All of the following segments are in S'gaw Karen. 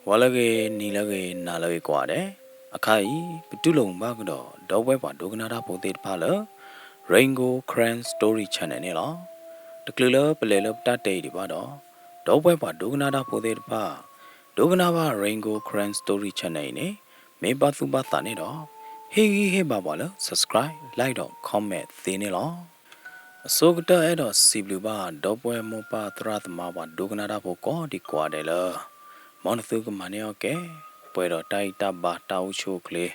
ဂီၤလၢအဂ့ၤ, နံၤလၢအဂ့ၤ, နၤလၢအဂ့ၤကိးဂၤဒဲး, အခါအံၤ ပတူၢ်လိာ်မုာ်ဘၣ်ကဒီး ဒီပုၢ်ဝဲၢ်ပှၤဒိကနၣ်တၢ်ဖိသ့ၣ်တဖၣ်လၢ Rain Gold Karen Story Channel န့ၣ်လီၤ. တချုးလၢပလဲၤလၢပတၢ်တဲအံၤဒံးဘၣ်ဒီး, ဒီပုၢ်ဝဲၢ်ပှၤဒိကနၣ်တၢ်ဖိသ့ၣ်တဖၣ် ဒိကနၣ်ဘၣ် Rain Gold Karen Story Channel အံၤန့ၣ် မ့ၢ်ဘၣ်သူၣ်ဘၣ်သးန့ၣ်ဒီး, ဟ့ၣ်ဂံၢ်ဟ့ၣ်ဘါပှၤလၢ subscribe, like ဒီး comment သ့န့ၣ်လီၤ. အဆိကတၢၢ်အဲၣ်ဒိးစံးဘျုးဘၣ် ဒီပုၢ်ဝဲၢ်မိၢ်ပၢ်သရၣ်သမါပှၤဒိကနၣ်တၢ်ဖိကိးဒံးကိးဂၤဒဲးလၢ မ်နသုကမၤန့ၢ်အီၣ်ကဲ ပှဲၤဒီးတၢ်အံၣ်တၢ်ဘါတၢ်အိၣ်ဆူၣ်အိၣ်ချ့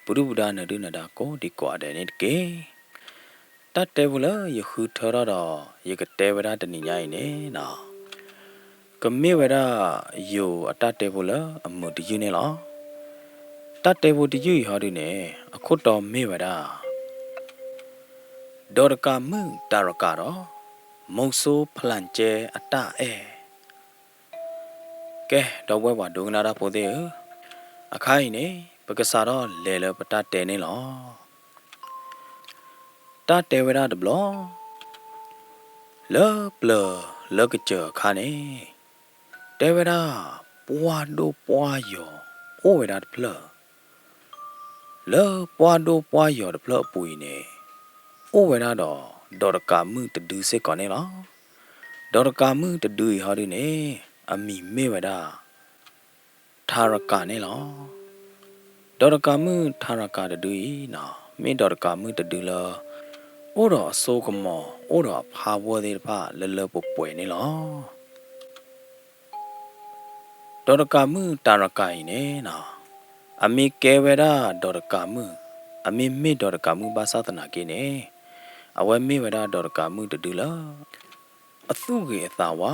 ပဒုၣ်ပဒါနၢၤဒုၣ်နၢၤဒါကိးဒံးကိးဂၤဒဲးန့ၣ်တက့ၢ်. တၢ်တဲဖိလၢယဃုထၢထီၣ်ဒီး ယကတဲဝဲဒၣ်တနံၤညါအံၤန့ၣ်လီၤ. ကမ့ၢ်ဝဲဒၣ် ယိၤအတၢ်တဲဖိလၢအမုာ်တယုၢ်န့ၣ်လီၤ. တၢ်တဲဖိတယုၢ်အံၤဟီဒုန့ၣ် အခိၣ်တီမ့ၢ်ဝဲဒၣ် ဒီးတကးမုၣ်တၤရကၤဒီး မိၤစိဖျၢၣ်ကဲအတၢ်အဲၣ်. ကဲ ဒီပုၢ်ဝဲၢ်ပှၤဒိကနၣ်တၢ်ဖိသ့ၣ်ဧၢ, အခါအံၤန့ၣ် ပကစးထီၣ်လဲၤလၢပတၢ်တဲန့ၣ်လီၤ. တၢ်တဲဝဲဒၣ်တဘျီ လၢပျၢၤလၢကစၢၢ်အခါန့ၣ် တဲဝဲဒၣ် ပှၢ်ဒိၣ်ပှၢ်ယီၤအိၣ်ဝဲဒၣ်တဖျၢၣ်, လၢပှၢ်ဒိၣ်ပှၢ်ယီၤတဖျၢၣ်အပူၤအံၤန့ၣ် အိၣ်ဝဲဒၣ်ဒီး ဒီးတကးမုၣ်တဒုစ့ၢ်ကီးန့ၣ်လီၤ. ဒီးတကးမုၣ်တဒုအံၤဟီဒုန့ၣ် အမံၤမ့ၢ်ဝဲဒၣ် ထၤရကၤန့ၣ်လီၤ. ဒီးတကးမုၣ်ထၤရကၤတဒုအံၤန့ၣ် မ့ၢ်ဒီးတကးမုၣ်တဒုလၢ အိၣ်ဒီးအစိကမီၤ အိၣ်ဒီးအဖးဝဲၢ်သ့ၣ်တဖၣ်လၢလၢပှဲၤပှဲၤန့ၣ်လီၤ. ဒီးတကးမုၣ်တၤရကၤအံၤန့ၣ် အမ့ၢ်ကဲဝဲဒၣ်ဒီးတကးမုၣ်, အမ့ၢ်မ့ၢ်ဒီးတကးမုၣ်ဘၣ်ဆၣ်သနာ်က့န့ၣ် အဝဲမ့ၢ်ဝဲဒၣ်ဒီးတကးမုၣ်တဒုလၢ အသူၣ်ဂ့ၤအသးဝါ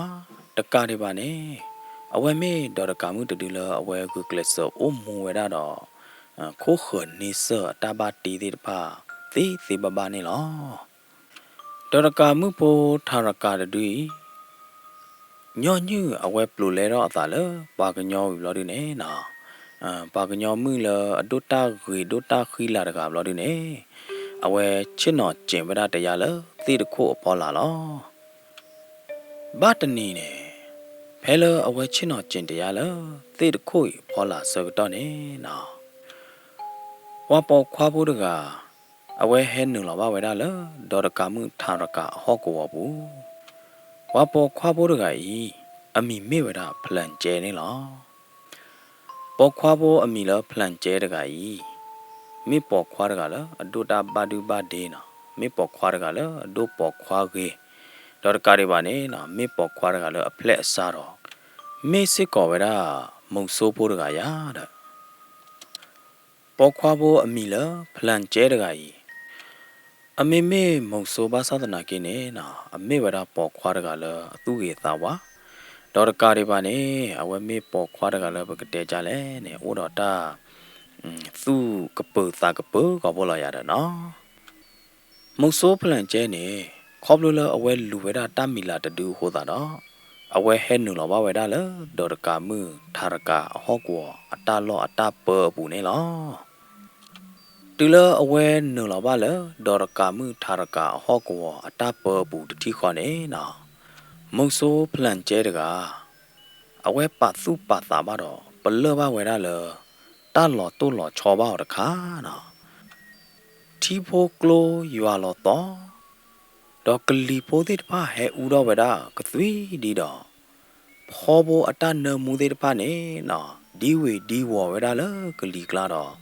တကးဒံးဘၣ်န့ၣ် အဝဲမ့ၢ်ဒီးတကးမုၣ်တဒုလၢအဝဲဂုာ်ကျဲးစၢးအိၣ်မူဝဲဒၣ်ဒီး ခိၣ်ဃၢၤန့ဆၢၣ်အတၢ်ဘၣ်တ့သ့ၣ်တဖၣ် သ့သ့ဘၣ်ဘၣ်န့ၣ်လီၤ. ဒီးတကးမုၣ်ဖိထၤရကၤတဒုအံၤ ညီနုၢ်အဝဲပျိးလဲထီၣ်အသးလၢပှၤကညီဝံၤဘျီဒုန့ၣ် ပှၤကညီမုၣ်လၢအဒိၣ်တၢ်ဂ့ၤဒိၣ်တၢ်ဃံလၤတဂၤဘျီဒုန့ၣ် အဝဲဆ့ၣ်နီၤစ့ၣ်ဝဲဒၣ်တယါလၢသ့ၣ်တခိၣ်အဖီလာ်လီၤ. ဘၣ်တနံၤန့ၣ် ဖဲလၢအဝဲဆ့ၣ်နီၤစ့ၣ်တယါလၢသ့ၣ်တခိၣ်အံၤအဖီလာ်အဆၢကတီၢ်န့ၣ် ပှၤပိာ်ခွါဖိတဂၤ အဝဲဟဲနုာ်လီၤဘၣ်ဝဲဒၣ်လၢ ဒီးတကးမုၣ်ထၤရကၤအဟီၣ်ကဝီၤပူၤ, ပှၤပိာ်ခွါဖိတဂၤအံၤ အမံၤမ့ၢ်ဝဲဒၣ်ဖျၢၣ်ကဲန့ၣ်လီၤ. ပိာ်ခွါဖိအမံၤလၢဖျၢၣ်ကဲတဂၤအံၤ မ့ၢ်ပိာ်ခွါတဂၤလၢအဒိၣ်တၢ်ဘၣ်ဒုဘၣ်ဒ့နီၤ, မ့ၢ်ပိာ်ခွါတဂၤလၢအဒိၣ်ပိာ်ခွါဂ့ၤ, ဒီးတကးဒံးဘၣ်န့ၣ် မ့ၢ်ပိာ်ခွါတဂၤလၢအဖျဲၣ်အစၢ်ဒီး မ့ၢ်စ့ၢ်ကီးဝဲဒၣ် မုဆိဖိတဂၤယၤဒီး ပိာ်ခွါဖိအမံၤလၢဖျၢၣ်ကဲတဂၤအံၤ အမ့မ့ၢ်မုဆိဘၣ်ဆၣ်သနာ်က့န့ၣ် အမ့ၢ်ဝဲဒၣ်ပိာ်ခွါတဂၤလၢအသူၣ်ဂ့ၤသးဝါ, ဒီးတကးဒံးဘၣ်န့ၣ် အဝဲမ့ၢ်ပိာ်ခွါတဂၤလၢပကတဲဒ်လဲၣ်န့ၣ် အိၣ်ဒီးတၢ် သူၣ်ကပၢၤသးကပၢၤကီၢ်ဖိလီၤယၤဒီးနီၤ. မုဆိဖျၢၣ်ကဲန့ၣ် ခီဖျိလၢအဝဲလူၤဝဲဒၣ်တၢ်မံၤလၢ်တဒုအဃိသတးဒီး အဝဲဟဲနုာ်လီၤဘၣ်ဝဲဒၣ်လၢ ဒီးတကးမုၣ်ထးတကးအဟီၣ်ကဝီၤအတၢ်လီၢ်အတၢ်ပၢအပူၤန့ၣ်လီၤ. တုၤလၢအဝဲနုာ်လီၤဘၣ်လၢ ဒီးတကးမုၣ်ထးတကးအဟီၣ်ကဝီၤအတၢ်ပၢအပူၤတထံၣ်ဃီန့ၣ်နီၤ, မုဆိဖျၢၣ်ကဲတဂၤ အဝဲပာ်သူၣ်ပာ်သးဘၣ်ဒီး ပလၢၢ်ဘၣ်ဝဲဒၣ်လၢ တၢ်လီၤတိၢ်လီၤဆီဘၣ်အီၤတခါနီၤ. ထံဖိကျိယွၤလီၤသီ ဒီးကလံၤဖိသ့ၣ်တဖၣ်ဟဲအူထီၣ်ဝဲဒၣ်ကသွံဒံးဒီး ဖီဖိအတၢ်နၢမူသ့ၣ်တဖၣ်န့ၣ်နီၤ ဒံဝ့ၤဒံဝီၤဝဲဒၣ်လၢကလံၤကျါဒီး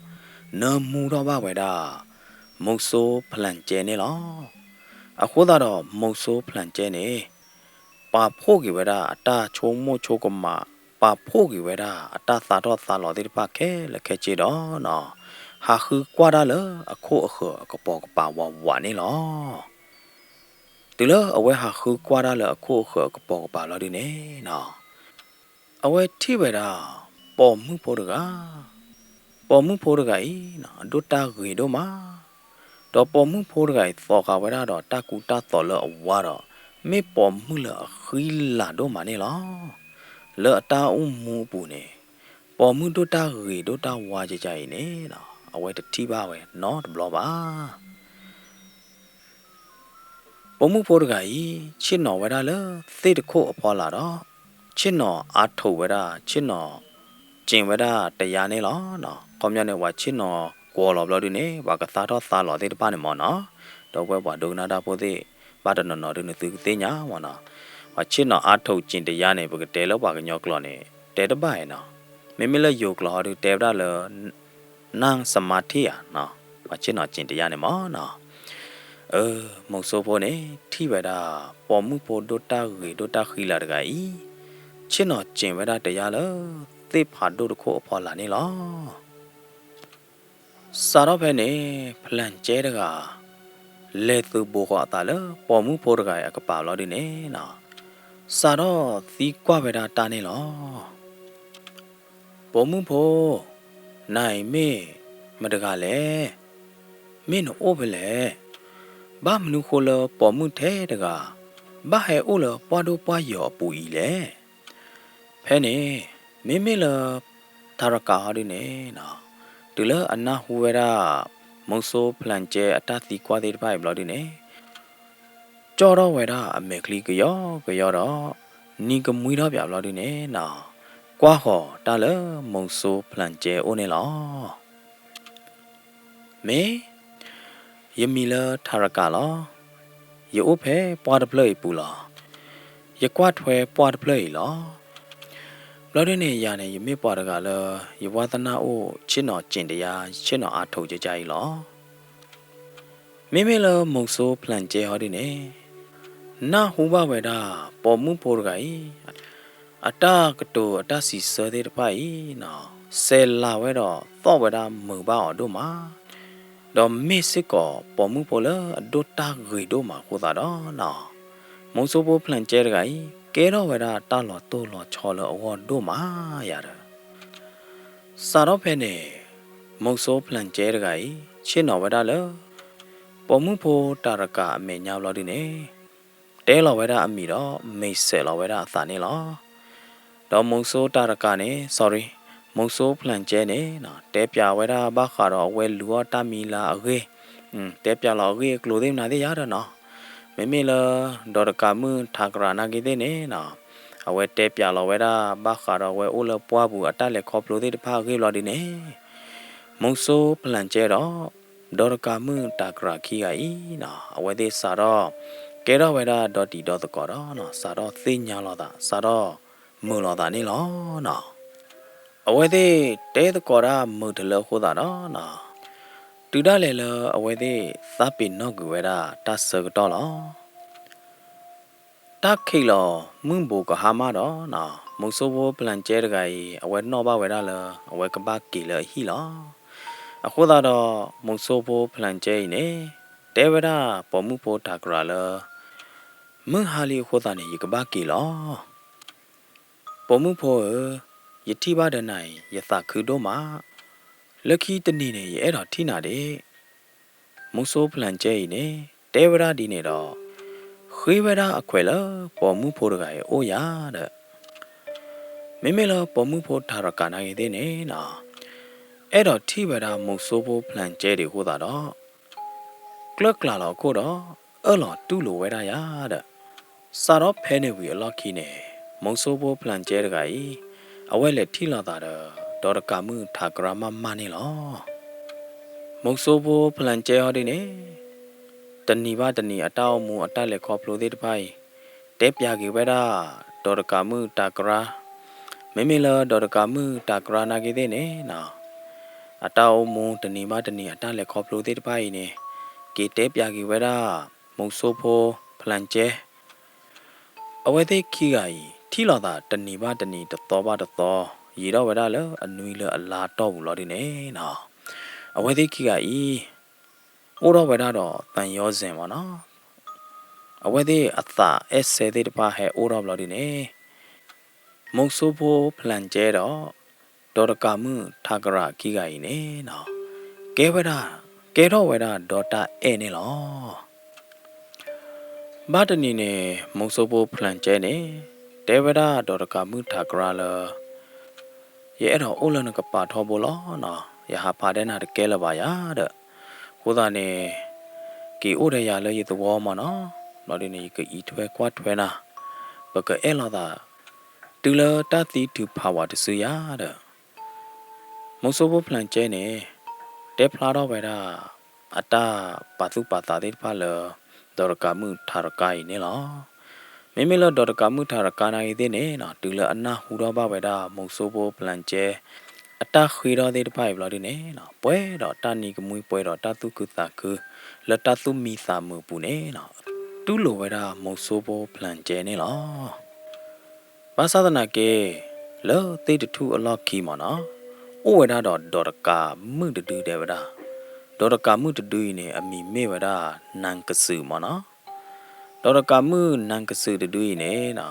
နၢမူထီၣ်ဘၣ်ဝဲဒၣ် မုဆိဖျၢၣ်ကဲန့ၣ်လီၤ. အဃိသတးဒီး မုဆိဖျၢၣ်ကဲန့ၣ် ပာ်ဖှိၣ်က့ၤဝဲဒၣ်အတၢ်ဆိကမိၣ်ဆိကမး, ပာ်ဖှိၣ်က့ၤဝဲဒၣ်အတၢ်သးထီၣ်သးလီၤသ့ၣ်တဖၣ်ခဲလၢာ်ခဲဆ့ဒီးနီၤ ဟးဃုကွၢ်တၢ်လၢအခိၣ်အဃၢၤအကပိာ်ကပၤဝးဝးန့ၣ်လီၤ. တုၤလၢအဝဲဟးဃုကွၢ်တၢ်လၢအခိၣ်အဃၢၤအကပိာ်ကပၤလီၤဒုန့ၣ်နီၤ အဝဲထံၣ်ဝဲဒၣ် ပိာ်မုၣ်ဖိတဂၤ, ပိာ်မုၣ်ဖိတဂၤအံၤ အဒိၣ်တၢ်ဂ့ၤဒိၣ်မး, ဒီးပိာ်မုၣ်ဖိတဂၤအံၤ သီဃာ်ဝဲဒၣ်ဒီးတၢ်ကူတၢ်သိးလၢအဝါဒီး မ့ၢ်ပိာ်မုၣ်လၢအဃံလၤဒိၣ်မးန့ၣ်လီၤ. လၢအတၢ်အိၣ်မူအပူၤန့ၣ် ပိာ်မုၣ်ဒိၣ်တၢ်ဂ့ၤဒိၣ်တၢ်ဝါကကါအံၤန့ၣ် အဝဲတထံၣ်ဘၣ်ဝဲနီတဘျီဘၣ်. ပိာ်မုၣ်ဖိတဂၤအံၤ ဆ့ၣ်နီၤဝဲဒၣ်လၢသ့ၣ်တခိၣ်အဖီလာ်ဒီး ဆ့ၣ်နီၤအါထိးဝဲဒၣ် ဆ့ၣ်နီၤ ဆ့ၣ်နီၤစ့ၣ်ဝဲဒၣ်တယါန့ၣ်လီၤနီၤ. ခီပညီန့ၣ် ပှၤဆ့ၣ်နီၤကွီၤလီၤဘျီဒုန့ၣ် ပှၤကသါထီၣ်သါလီၤသ့ၣ်တဖၣ်န့ၣ်မ့ၢ်နီၤ, ဒီပုၢ်ဝဲၢ်ပှၤဒိကနၣ်တၢ်ဖိသ့ၣ် ဘၣ်တနီၤနီၤဒုနသုကသ့ၣ်ညါမ့ၢ်နီၤ. ပှၤဆ့ၣ်နီၤအါထိၣ်စ့ၣ်တယါန့ၣ် ပကတဲလၢပှၤကညီကျိာ်န့ၣ် တဲတဘၣ်အံၤနီၤ. မ့မ့ၢ်လၢယိၤကျိာ်ဟီဒုတဲဝဲဒၣ်လၢ နၢ်စမါထံၣ်ဧါနီၤ, ပှၤဆ့ၣ်နီၤစ့ၣ်တယါန့ၣ်မ့ၢ်နီၤ. အၢ မုဆိဖိန့ၣ် ထံၣ်ဝဲဒၣ် ပိာ်မုၣ်ဖိဒိၣ်တၢ်ဂ့ၤဒိၣ်တၢ်ဃံလၤတဂၤအံၤ ဆ့ၣ်နီၤစ့ၣ်ဝဲဒၣ်တယါလၢ သ့ၣ်ဖးဒိၣ်တခိၣ်အဖီလာ်န့ၣ်လီၤ. စးထီၣ်ဖဲန့ၣ် ဖျၢၣ်ကဲတဂၤ လဲၤသုးဘူးဃီအသးလၢပိာ်မုၣ်ဖိတဂၤအံၤအကပၤဘျီဒုန့ၣ်နီၤ, စးထီၣ်သံကွၢ်ဝဲဒၣ်တၢ်န့ၣ်လီၤ. ပိာ်မုၣ်ဖိ, နၤအံၤမ့ၢ်မတဂၤလဲၣ်. မ့ၢ်နအိၣ်ဖဲလဲၣ်. ဘၣ်မနုၤဃိလၢပိာ်မုၣ်ထဲတဂၤ ဘၣ်ဟဲအိၣ်လၢပှၢ်ဒိၣ်ပှၢ်ယီၤအပူၤအံၤလဲၣ်. ဖဲန့ၣ် မ့မ့ၢ်လၢ ထၣ်ရကၤဟီဒုန့ၣ်နီၤ, တုၤလၢအနၢ်ဟူဝဲဒၣ် မုဆိဖျၢၣ်ကဲအတၢ်သံကွၢ်သ့ၣ်တဖၣ်အံၤဘျီဒုန့ၣ် ကၠီၣ်ထီၣ်ဝဲဒၣ်အမဲာ်ချံကယီကယီဒီး နံၤကမှံထီၣ်ပၠးဘျီဒုန့ၣ်နီၤ, ကွၢ်ဃီၤတၢ်လၢမုဆိဖျၢၣ်ကဲအအိၣ်န့ၣ်လီၤ. မ့ၢ်, ယမံၤလၢထၣ်ရကၤလီၤ. ယအိၣ်ဖဲပှၢ်တဖျၢၣ်အံၤပူၤလီၤ. ယကွၢ်ထွဲပှၢ်တဖျၢၣ်အံၤလီၤ. ဘျီဒုန့ၣ်ယၤန့ၣ် ယမ့ၢ်ပှၤတဂၤလၢ ယဝါသနၢ်အိၣ်ဆ့ၣ်နီၤစ့ၣ်တယါ ဆ့ၣ်နီၤအါထိၣ်ကကါအံၤလီၤ. မ့မ့ၢ်လၢမုဆိဖျၢၣ်ကဲဟီဒုန့ၣ် နၢ်ဟူဘၣ်ဝဲဒၣ် ပိာ်မုၣ်ဖိတဂၤအံၤ အတၢ်ကတိၤအတၢ်စံးဆၢသ့ၣ်တဖၣ်အံၤနီၤ, စဲးလၤဝဲဒီးသီၣ်ဝဲဒၣ်မုာ်ဘၣ်အီၤဒိၣ်မး, ဒီးမ့ၢ်စ့ၢ်ကီးပိာ်မုၣ်ဖိလၢအဒိၣ်တၢ်ဂ့ၤဒိၣ်မးအဃိသတးဒီးနီၤ, မုဆိဖိဖျၢၣ်ကဲတဂၤအံၤ ကဲထီၣ်ဝဲဒၣ်တၢ်လီၤတိၢ်လီၤဆီလၢအဂီၢ်ဒိၣ်မးယၤဒီး စးထီၣ်ဖဲန့ၣ် မုဆိဖျၢၣ်ကဲတဂၤအံၤ ဆ့ၣ်နီၤဝဲဒၣ်လၢ ပိာ်မုၣ်ဖိတၢ်ရကၤအမဲာ်ညါဘျီဒုန့ၣ် တဲလီၤဝဲဒၣ်အမံၤဒီး မ့ၢ်စဲးလီၤဝဲဒၣ်အသးန့ၣ်လီၤ. ဒီးမုဆိတၢ်ရကၤန့ၣ် sorry, မုဆိဖျၢၣ်ကဲန့ၣ် တဲပၠးဝဲဒၣ်ဘၣ်ဃးဒီးအဝဲလူၤအီၣ်တၢ်မံၤလၢအဂ့ၢ်, တဲပၠးလီၤအဂ့ၢ်အကျိၤသ့ၣ်မနုၤသ့ၣ်ယါဒီးနီၤ, မ့မ့ၢ်လၢ ဒီးတကးမုၣ်ထၣ်ကရၤနာ်က့သ့ၣ်န့ၣ် အဝဲတဲပၠးလီၤဝဲဒၣ် ဘၣ်ဃးဒီးအဝဲအိၣ်လၢပှၢ်ပူၤအတၢ်လဲၤခီဖျိသ့ၣ်တဖၣ်အဂ့ၢ်ဘျီဒုန့ၣ်, မုဆိဖျၢၣ်ကဲဒီး ဒီးတကးမုၣ်တၢ်ကရၤခံဂၤအံၤနီၤ, အဝဲသ့ၣ်စးထီၣ် ကဲထီၣ်ဝဲဒၣ်ဒီတံၤဒီသကိးဒီးနီၤ, စးထီၣ်သ့ၣ်ညါလိာ်သး, စးထီၣ်မုာ်လိာ်သးန့ၣ်လီၤနီၤ. အဝဲသ့ၣ်တဲသကိးတၢ်မုာ်တလၢအဃိသတးဒီးနီၤ, တုၤဒၣ်လဲာ်လၢအဝဲသ့ၣ်သးပ့ၤနီၣ်ကွံာ်ဝဲဒၣ်တၢ်ဆၢကတီၢ်လီၤ. တၢ်ခံးလီၤမုၢ်ဘူးကဟါမၢ်ဒီးနီၤ, မုဆိဖိဖျၢၣ်ကဲတဂၤအံၤ အဝဲနီၣ်ဘၣ်ဝဲဒၣ်လၢ အဝဲကဘၣ်က့ၤလၢအဟံၣ်လီၤ. အဃိသတးဒီး မုဆိဖိဖျၢၣ်ကဲအံၤန့ၣ် တဲဝဲဒၣ်ပိာ်မုၣ်ဖိတၢ်ကရၤလၢ မုၢ်ဟါလံအဃိသတးန့ၣ် ယကဘၣ်က့ၤလီၤ. ပိာ်မုၣ်ဖိဧၢ, ယထံၣ်ဘၣ်ဒီးနၤအံၤ ယသးခုဒိၣ်မး, လၢခံတနံၤန့ၣ် ယအဲၣ်ဒိးထံၣ်နၤဒံး. မုဆိဖျၢၣ်ကဲအံၤန့ၣ် တဲဝဲဒၣ်ဒ်န့ၣ်ဒီး ဃ့ဝဲဒၣ်အခွဲးလၢပိာ်မုၣ်ဖိတဂၤအံၤအအိၣ်ယၤဒီး မ့မ့ၢ်လၢပိာ်မုၣ်ဖိတၢ်ရကၤနာ်က့သ့ၣ်န့ၣ်နီၤ, အဲၣ်ဒိးထံၣ်ဝဲဒၣ်မုဆိဖိဖျၢၣ်ကဲဒံးအဃိသတးဒီး ကျၢၢ်ကျါလီၤအခိၣ်ဒီး အၢၣ်လီၤတူၢ်လိာ်ဝဲဒၣ်ယၤဒီး စးထီၣ်ဖဲန့ၣ်ဝံၤအလီၢ်ခံန့ၣ် မုဆိဖိဖျၢၣ်ကဲတဂၤအံၤ အဝဲလဲၤထံၣ်လိာ်သးဒီး ဒီးတကးမုၣ်ထၣ်ကရၤမးမးန့ၣ်လီၤ. မုဆိဖိဖျၢၣ်ကဲဟီဒ်န့ၣ် တနံၤဘၣ်တနံၤအတၢ်အိၣ်မူအတၢ်လဲၤခီဖျိသ့ၣ်တဖၣ်အံၤ တဲပၠးက့ၤဝဲဒၣ် ဒီးတကးမုၣ်တၢ်ကရၤ, မ့မ့ၢ်လၢဒီးတကးမုၣ်တၢ်ကရၤနာ်က့သ့ၣ်န့ၣ်နီၤ, အတၢ်အိၣ်မူတနံၤဘၣ်တနံၤအတၢ်လဲၤခီဖျိသ့ၣ်တဖၣ်အံၤန့ၣ် က့ၤတဲပၠးက့ၤဝဲဒၣ် မုဆိဖိဖျၢၣ်ကဲ အဝဲသ့ၣ်ခံဂၤအံၤ ထံၣ်လိာ်သးတနံၤဘၣ်တနံၤတသီဘၣ်တသီ ယံာ်ထီၣ်ဝဲဒၣ်လၢအနွံလၢအလါတီၢ်ပူၤလီၤဒ်န့ၣ်နီၤ, အဝဲသ့ၣ်ခံဂၤအံၤ အိၣ်ထီၣ်ဝဲဒၣ်ဒီးသံယောဇဉ်မ့ၢ်နီၤ, အဝဲသ့ၣ်အသးအဲၣ်စဲသ့ၣ်တဖၣ်ဟဲအိၣ်ထီၣ်ဘျီဒ်န့ၣ် မုဆိဖိဖျၢၣ်ကဲဒီး ဒီးတကးမုၣ်ထၣ်ကရၤခံဂၤအံၤန့ၣ်နီၤ, ကဲဝဲဒၣ် ကဲထီၣ်ဝဲဒၣ်ဒီးတၢ်အဲၣ်န့ၣ်လီၤ. ဘၣ်တနံၤန့ၣ် မုဆိဖိဖျၢၣ်ကဲန့ၣ် တဲဝဲဒၣ်ဒီးတကးမုၣ်ထၣ်ကရၤလၢ ယအဲၣ်ဒိးအိၣ်လၢနကပၤထီဘိလီၤနီၤ, ယဟးဖးဒဲနၤတကဲလၢၤဘၣ်ယၤဒီး, အဃိသတးန့ၣ် က့ၤအိၣ်ဒီးယၤလၢယသဝီမ့ၢ်နီၤ, ဘျီဒ်န့ၣ် ယကအံးထွဲကွၢ်ထွဲနၤ, ပကအဲၣ်လိာ်သး တုၤလၢတၢ်သံထုးဖးဝးတစုယၤဒီး မုဆိဖိဖျၢၣ်ကဲန့ၣ် တဲဖျါထီၣ်ဝဲဒၣ် အတၢ်ပာ်သူၣ်ပာ်သးသ့ၣ်တဖၣ်လၢ ဒီးတကးမုၣ်ထးတကးအံၤန့ၣ်လီၤ. မ့မ့ၢ်လၢဒီးတကးမုၣ်ထးတကးနာ်ဂ့ၤသ့ၣ်န့ၣ်နီၤ တုၤလၢအနၢ်ဟူထီၣ်ဘၣ်ဝဲဒၣ် မုဆိဖိဖျၢၣ်ကဲ အတၢ်ဃ့ထီၣ်သ့ၣ်တဖၣ်အံၤဘျီဒုန့ၣ်နီၤ ပှဲၤဒီးတၢ်နံၤကမှံ ပှဲၤဒီးတၢ်သူၣ်ခုသးခု လၢတၢ်သူၣ်မံသးမုာ်အပူၤန့ၣ်နီၤ တူၢ်လိာ်ဝဲဒၣ်မုဆိဖိဖျၢၣ်ကဲန့ၣ်လီၤ. ဘၣ်ဆၣ်သနာ်က့ လၢသ့ၣ်တထူၣ်အလီၢ်ခံမ့ၢ်နီၤ အိၣ်ဝဲဒၣ်ဒီးဒီးတကးမုၣ်တဒုဒဲဝဲဒၣ်, ဒီးတကးမုၣ်တဒုအံၤန့ၣ် အမံၤမ့ၢ်ဝဲဒၣ် နၤကစုာ်မ့ၢ်နီၤ. ဒီးတကးမုၣ်နၤကစုာ်တဒုအံၤန့ၣ်နီၤ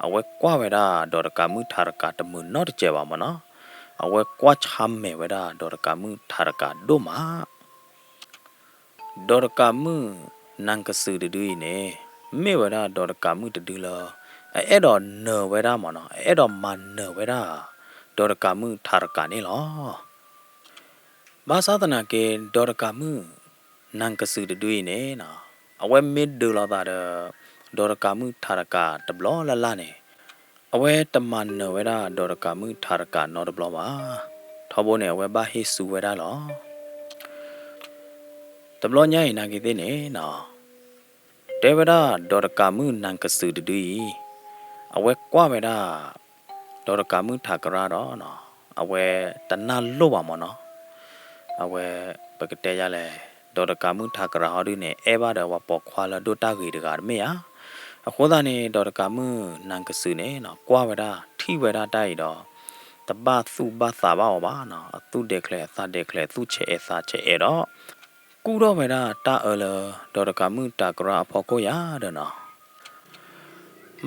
အဝဲကွၢ်ဝဲဒၣ်ဒီးတကးမုၣ်ထးတကးတမုာ်နီတစဲးဘၣ်မ့ၢ်နီၤ. အဝဲကွၢ်ဆါမဲာ်ဝဲဒၣ်ဒီးတကးမုၣ်ထးတကးဒိၣ်မး ဒီးတကးမုၣ်နၤကစုာ်တဒုအံၤန့ၣ် မ့ၢ်ဝဲဒၣ်ဒီးတကးမုၣ်တဒုလၢ အအဲၣ်ဒိးနၢၤဝဲဒၣ်မ့ၢ်နီၤ အအဲၣ်ဒိးမၤနၢၤဝဲဒၣ် ဒီးတကးမုၣ်ထးတကးန့ၣ်လီၤ. ဘၣ်ဆၣ်သနာ်က့ ဒီးတကးမုၣ်နၤကစုာ်တဒုအံၤန့ၣ်နီၤ အဝဲမ့ၢ်ဒုးလိာ်သးဒီး ဒီးတကးမုၣ်ထးတကးတဘျီလၢ်လၢ်န့ၣ် အဝဲတမၤနၢၤဝဲဒၣ်ဒီးတကးမုၣ်ထးတကးနီတဘျီဘၣ်. ထီဘိန့ၣ် အဝဲဘၣ်ဟ့ၣ်ဆူဝဲဒၣ်လီၤ. တဘျီညါအံၤနာ်က့ၤသ့ၣ်န့ၣ်နီၤ တဲဝဲဒၣ်ဒီးတကးမုၣ်နၤကစုာ်တဒုအံၤ အဝဲကွၢ်ဝဲဒၣ် ဒီးတကးမုၣ်ထးတကးဒီး အဝဲတနၢ်လိၣ်ဘၣ်မ့ၢ်နီၤ. အဝဲ ပကတဲယၤလဲၣ် ဒီးတကးမုၣ်ထးတကးဟီဒုန့ၣ် အဲၣ်ဘၣ်ဒီးပှၤပိာ်ခွါလၢဒိၣ်တၢ်ဂ့ၤတဂၤတမ့ၢ်ဧါ. အဃိသတးန့ၣ် ဒီးတကးမုၣ်နၤကစုာ်န့ၣ်နီၤ ကွၢ်ဝဲဒၣ်ထံၣ်ဝဲဒၣ်တၢ်အံၤဒီး တဘၣ်သူၣ်ဘၣ်သးဘၣ်အီၤဘၣ်နီၤ အသူၣ်ဒဲးချဲးအသးဒဲးချဲး သူၣ်ဆဲးအဲးသးဆဲးအဲးဒီး ကူၣ်ထီၣ်ဝဲဒၣ်တၢ်အၢလၢ ဒီးတကးမုၣ်ထးတကးအဖီခိၣ်ယၤဒီးနီၤ.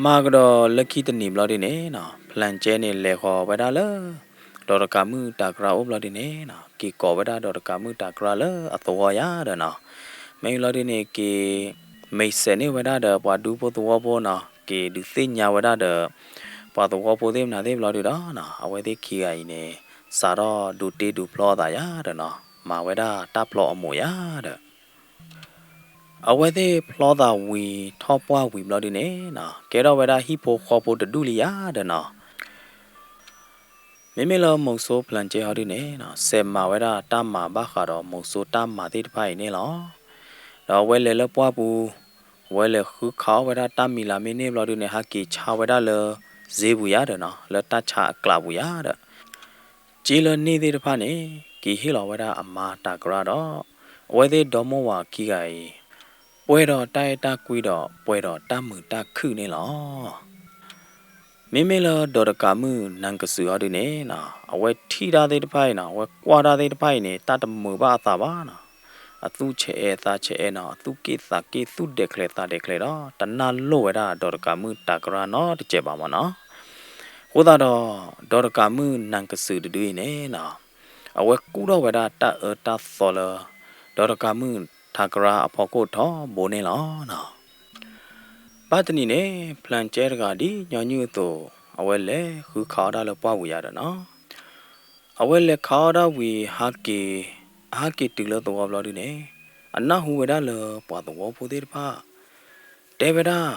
မၤကဒီးလၢခံတနံၤဘျီဒုန့ၣ်နီၤ ဖျၢၣ်ကဲန့ၣ် လဲၤဃီၤဝဲဒၣ်လၢ ဒီးတကးမုၣ်ထးတကးအိၣ်ဘျီဒုန့ၣ်နီၤ က့ၤကိးဝဲဒၣ်ဒီးတကးမုၣ်ထးတကးလၢအသဝီယၤဒီးနီၤ. မ့ၢ်ဘျီဒုန့ၣ် က့ၤ မ့ၢ်စဲးန့ၢ်ဝဲဒၣ်ဒီးပှၤဒူဖိသဝီဖိနီၤ က့ၤဒုးသ့ၣ်ညါဝဲဒၣ်ဒီး ပှၤသဝီဖိသ့ၣ်မနုၤသ့ၣ်ဘျီဒုဒီးနီၤ အဝဲသ့ၣ်ခံဂၤအံၤန့ၣ် စးထီၣ်ဒိးတ့ဒိးဖျီအသးယၤဒီးနီၤ မၤဝဲဒၣ်တၢ်ဖျီအမိၢ်ယၤဒီး အဝဲသ့ၣ်ဖျီသးဝံၤထီၣ်ပှၢ်ဝံၤဘျီဒုန့ၣ်နီၤ ကဲထီၣ်ဝဲဒၣ်ဟံၣ်ဖိဃီဖိတဒူၣ်လံယၤဒီးနီၤ. မ့မ့ၢ်လၢမုဆိဖျၢၣ်ကဲဟီဒုန့ၣ်နီၤ စဲးမၤဝဲဒၣ်တၢ်မၤဘၣ်ဃးဒီးမုဆိတၢ်မၤသ့ၣ်တဖၣ်အံၤန့ၣ်လီၤ. ဒီးအဝဲလဲၤလၢပှၢ်ပူၤ အဝဲလဲၤဃုခးအီၣ်ဝဲဒၣ်တၢ်မံၤလၤမ့ၢ်န့ၢ်ဘျီဒုန့ၣ် ဟးက့ၤဆါဝဲဒၣ်လၢ စ့ပူၤယၤဒီးနီၤ လၢတၢ်ဆါအကျးပူၤယၤဒီး က့လၢန့ၣ်သ့ၣ်တဖၣ်န့ၣ် က့ၤဟ့ၣ်လီၤဝဲဒၣ်အမါထးတကးဒီး အဝဲသ့ၣ်ဒီမါဝၤခံဂၤအံၤ ပှဲၤဒီးတၢ်အဲၣ်တၢ်ကွံဒီး ပှဲၤဒီးတၢ်မုာ်တၢ်ခုၣ်န့ၣ်လီၤ. မ့မ့ၢ်လၢဒီးတကးမုၣ်နၤကစုာ်ဟီဒုန့ၣ်နီၤ အဝဲထံၣ်တၢ်သ့ၣ်တဖၣ်အံၤနီၤ အဝဲကွၢ်တၢ်သ့ၣ်တဖၣ်အံၤန့ၣ် တၢ်တမုာ်ဘၣ်အသးဘၣ်နီၤ အသူၣ်ဆဲးအဲးသးဆဲးအဲးနီၤ အသူၣ်က့ၣ်သးက့ၣ် သူၣ်ဒဲးချဲးသးဒဲးချဲးဒီး တနၢ်လိၣ်ဝဲဒၣ်ဒီးတကးမုၣ်ထးတကးနီတစဲးဘၣ်မ့ၢ်နီၤ. အဃိသတးဒီး ဒီးတကးမုၣ်နၤကစုာ်တဒုအံၤန့ၣ်နီၤ အဝဲကူၣ်ထီၣ်ဝဲဒၣ်တၢ်အၢတၢ်သီလၢ ဒီးတကးမုၣ်ထးတကးအဖီခိၣ်ထီဘိန့ၣ်လီၤနီၤ. ဘၣ်တနံၤန့ၣ် ဖျၢၣ်ကဲတဂၤဒ်ညီနုၢ်အသိး အဝဲလဲၤဃုခးအီၣ်တၢ်လၢပှၢ်ပူၤယၤဒီးနီၤ အဝဲလဲၤခးအီၣ်တၢ်ဝံၤ ဟးက့ၤ အဟးက့ၤတုၤလၢသဝီဘျီဒုန့ၣ် အနၢ်ဟူဝဲဒၣ်လၢပှၤသဝီဖိသ့ၣ်တဖၣ် တဲဝဲဒၣ်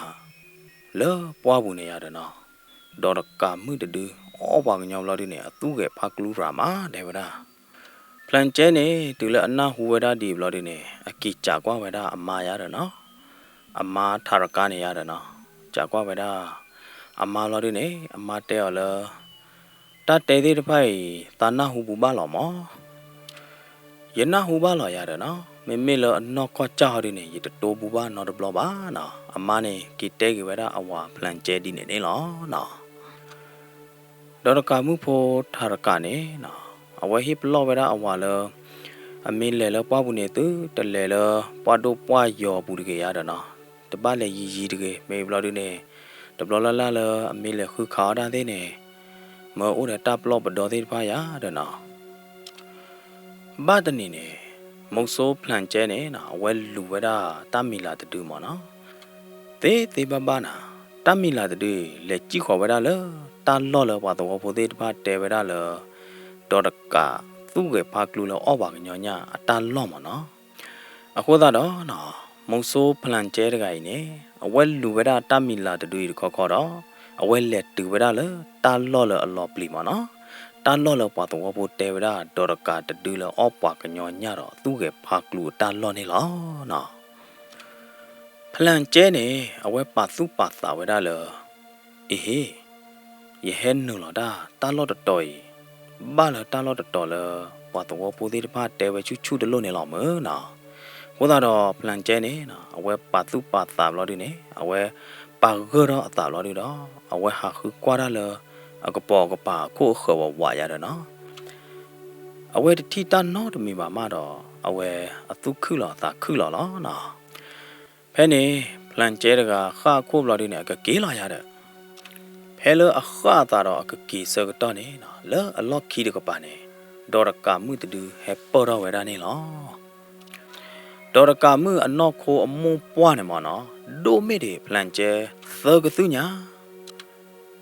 လၢပှၢ်ပူၤန့ၣ်ယၤဒီးနီၤ ဒီးတကးမုၣ်တဒု အီၣ်ပှၤကညီဘျီဒုန့ၣ် အသူၣ်ဂဲၤဖးကျူရၤမး တဲဝဲဒၣ်. ဖျၢၣ်ကဲန့ၣ် တုၤလၢအနၢ်ဟူဝဲဒၣ်ဒ်အံၤဘျီဒုန့ၣ် အက့ၤစံးကွၢ်ဝဲဒၣ်အမါယၤဒီးနီၤ အမါထးတကးန့ၣ်ယၤဒီးနီၤ စံးကွၢ်ဝဲဒၣ် အမါဘျီဒုန့ၣ် အမါတဲအီၤလၢ တၢ်တဲသ့ၣ်တဖၣ်အံၤ သးနၢ်ဟူပူၤဘၣ်လီၤမး. ယနၢ်ဟူဘၣ်လီၤယၤဒီးနီၤ မ့မ့ၢ်လၢအနီၢ်ကီၢ်ကၢ်ဟီဒုန့ၣ် ယတတိပူၤဘၣ်နီတဘျီဘၣ်နီၤ. အမါန့ၣ် က့ၤတဲက့ၤဝဲဒၣ်အဝၤဖျၢၣ်ကဲဒ်န့ၣ်န့ၣ်လီၤနီၤ. ဒီးတကးမုၣ်ဖိထးတကးန့ၣ်နီၤ အဝဲဟ့ၣ်ပလီၢ်ဝဲဒၣ်အဝၤလၢ အမ့ၢ်လဲၤလၢပှၢ်ပူၤန့ၣ် သုတလဲၤလၢပှၢ်ဒိၣ်ပှၢ်ယီၤအပူၤတဂ့ၤယၤဒီးနီၤ တဘၣ်လဲၤယံာ်ယံာ်တဂ့ၤ. မ့ၢ်ဘျီဒုန့ၣ် တဘျီလၢ်လၢ်လၢအမ့ၢ်လဲၤဃုခးအီၣ်တၢ်သ့ၣ်န့ၣ် မၢအိၣ်ဒီးတၢ်ပလီၢ်ပဒီသ့ၣ်တဖၣ်ယၤဒီးနီၤ ဘၣ်တနံၤန့ၣ် မုဆိဖျၢၣ်ကဲန့ၣ်နီၤ အဝဲလူၤဝဲဒၣ်တၢ်မံၤလၤတဒုမ့ၢ်နီၤ. သ့သ့ဘၣ်ဘၣ်နီၤ တၢ်မံၤလၤတဒုအံၤ လဲၤစံၣ်ဃီၤဝဲဒၣ်လၢတၢ်လီၢ်လၢပှၤသဝီဖိသ့ၣ်တဖၣ်တဲဝဲဒၣ်လၢ ဒီးတကးသူၣ်ဂဲၤဖးကျူလၢအီၣ်ပှၤကညီညၣ်အတၢ်လီၢ်မ့ၢ်နီၤ. အဃိသတးဒီးနီၤ မုဆိဖျၢၣ်ကဲတဂၤအံၤန့ၣ် အဝဲလူၤဝဲဒၣ်တၢ်မံၤလၤတဒုအံၤတခီခီဒီး အဝဲလဲၤတုၤဝဲဒၣ်လၢတၢ်လီၢ်လၢအလီၤပျံၤမ့ၢ်နီၤ. တၢ်လီၢ်လၢပှၤသဝီဖိတဲဝဲဒၣ် ဒီးတကးတဒုလၢအီၣ်ပှၤကညီညၣ်ဒီး သူၣ်ဂဲၤဖးကျူအတၢ်လီၢ်န့ၣ်လီၤနီၤ. ဖျၢၣ်ကဲန့ၣ် အဝဲပာ်သူၣ်ပာ်သးဝဲဒၣ်လၢ အ့ဟ့, ယဟဲနုာ်လီၤတၢ် တၢ်လီၢ်တတီၤအံၤ ဘၣ်လၢတၢ်လီၢ်တတီၤလၢ ပှၤသဝီဖိသ့ၣ်တဖၣ်တဲဝဲဆူၣ်ဆူၣ်တလိၣ်န့ၣ်လီၤမ့ၢ်နီၤ. အဃိသတးဒီး ဖျၢၣ်ကဲန့ၣ် အဝဲပာ်သူၣ်ပာ်သးဘျီဒုန့ၣ် အဝဲပာ်ဂၢၢ်ထီၣ်အသးဘျီဒုဒီး အဝဲဟးဃုကွၢ်တၢ်လၢ အကပိာ်အကပၤအခိၣ်အဃၢၤဝးဝးယၤဒီးနီၤ အဝဲတထံၣ်တၢ်နီတမံၤဘၣ်မးဒီး အဝဲအသူၣ်ခုၣ်လီၤအသးခုၣ်လီၤလီၤနီၤ. ဖဲန့ၣ် ဖျၢၣ်ကဲတဂၤဃၣ်အခိၣ်ဘျီဒုန့ၣ် အကက့ၤလီၤယၤဒီး ဖဲလၢအဃၣ်အသးဒီးအကက့ၤဆၢကတီၢ်န့ၣ်နီၤ လၢအလီၢ်ခံတကပၤန့ၣ် ဒီးတကးမုၣ်တဒုဟဲပၢၢ်ထီၣ်ဝဲဒၣ်န့ၣ်လီၤ. ဒီးတကးမုၣ်အနီၢ်ခိအမိၢ်ပှၢ်န့ၣ်မ့ၢ်နီၤ ဒိၣ်မ့ၢ်ဒံးဖျၢၣ်ကဲသၢကသူၣ်ညါ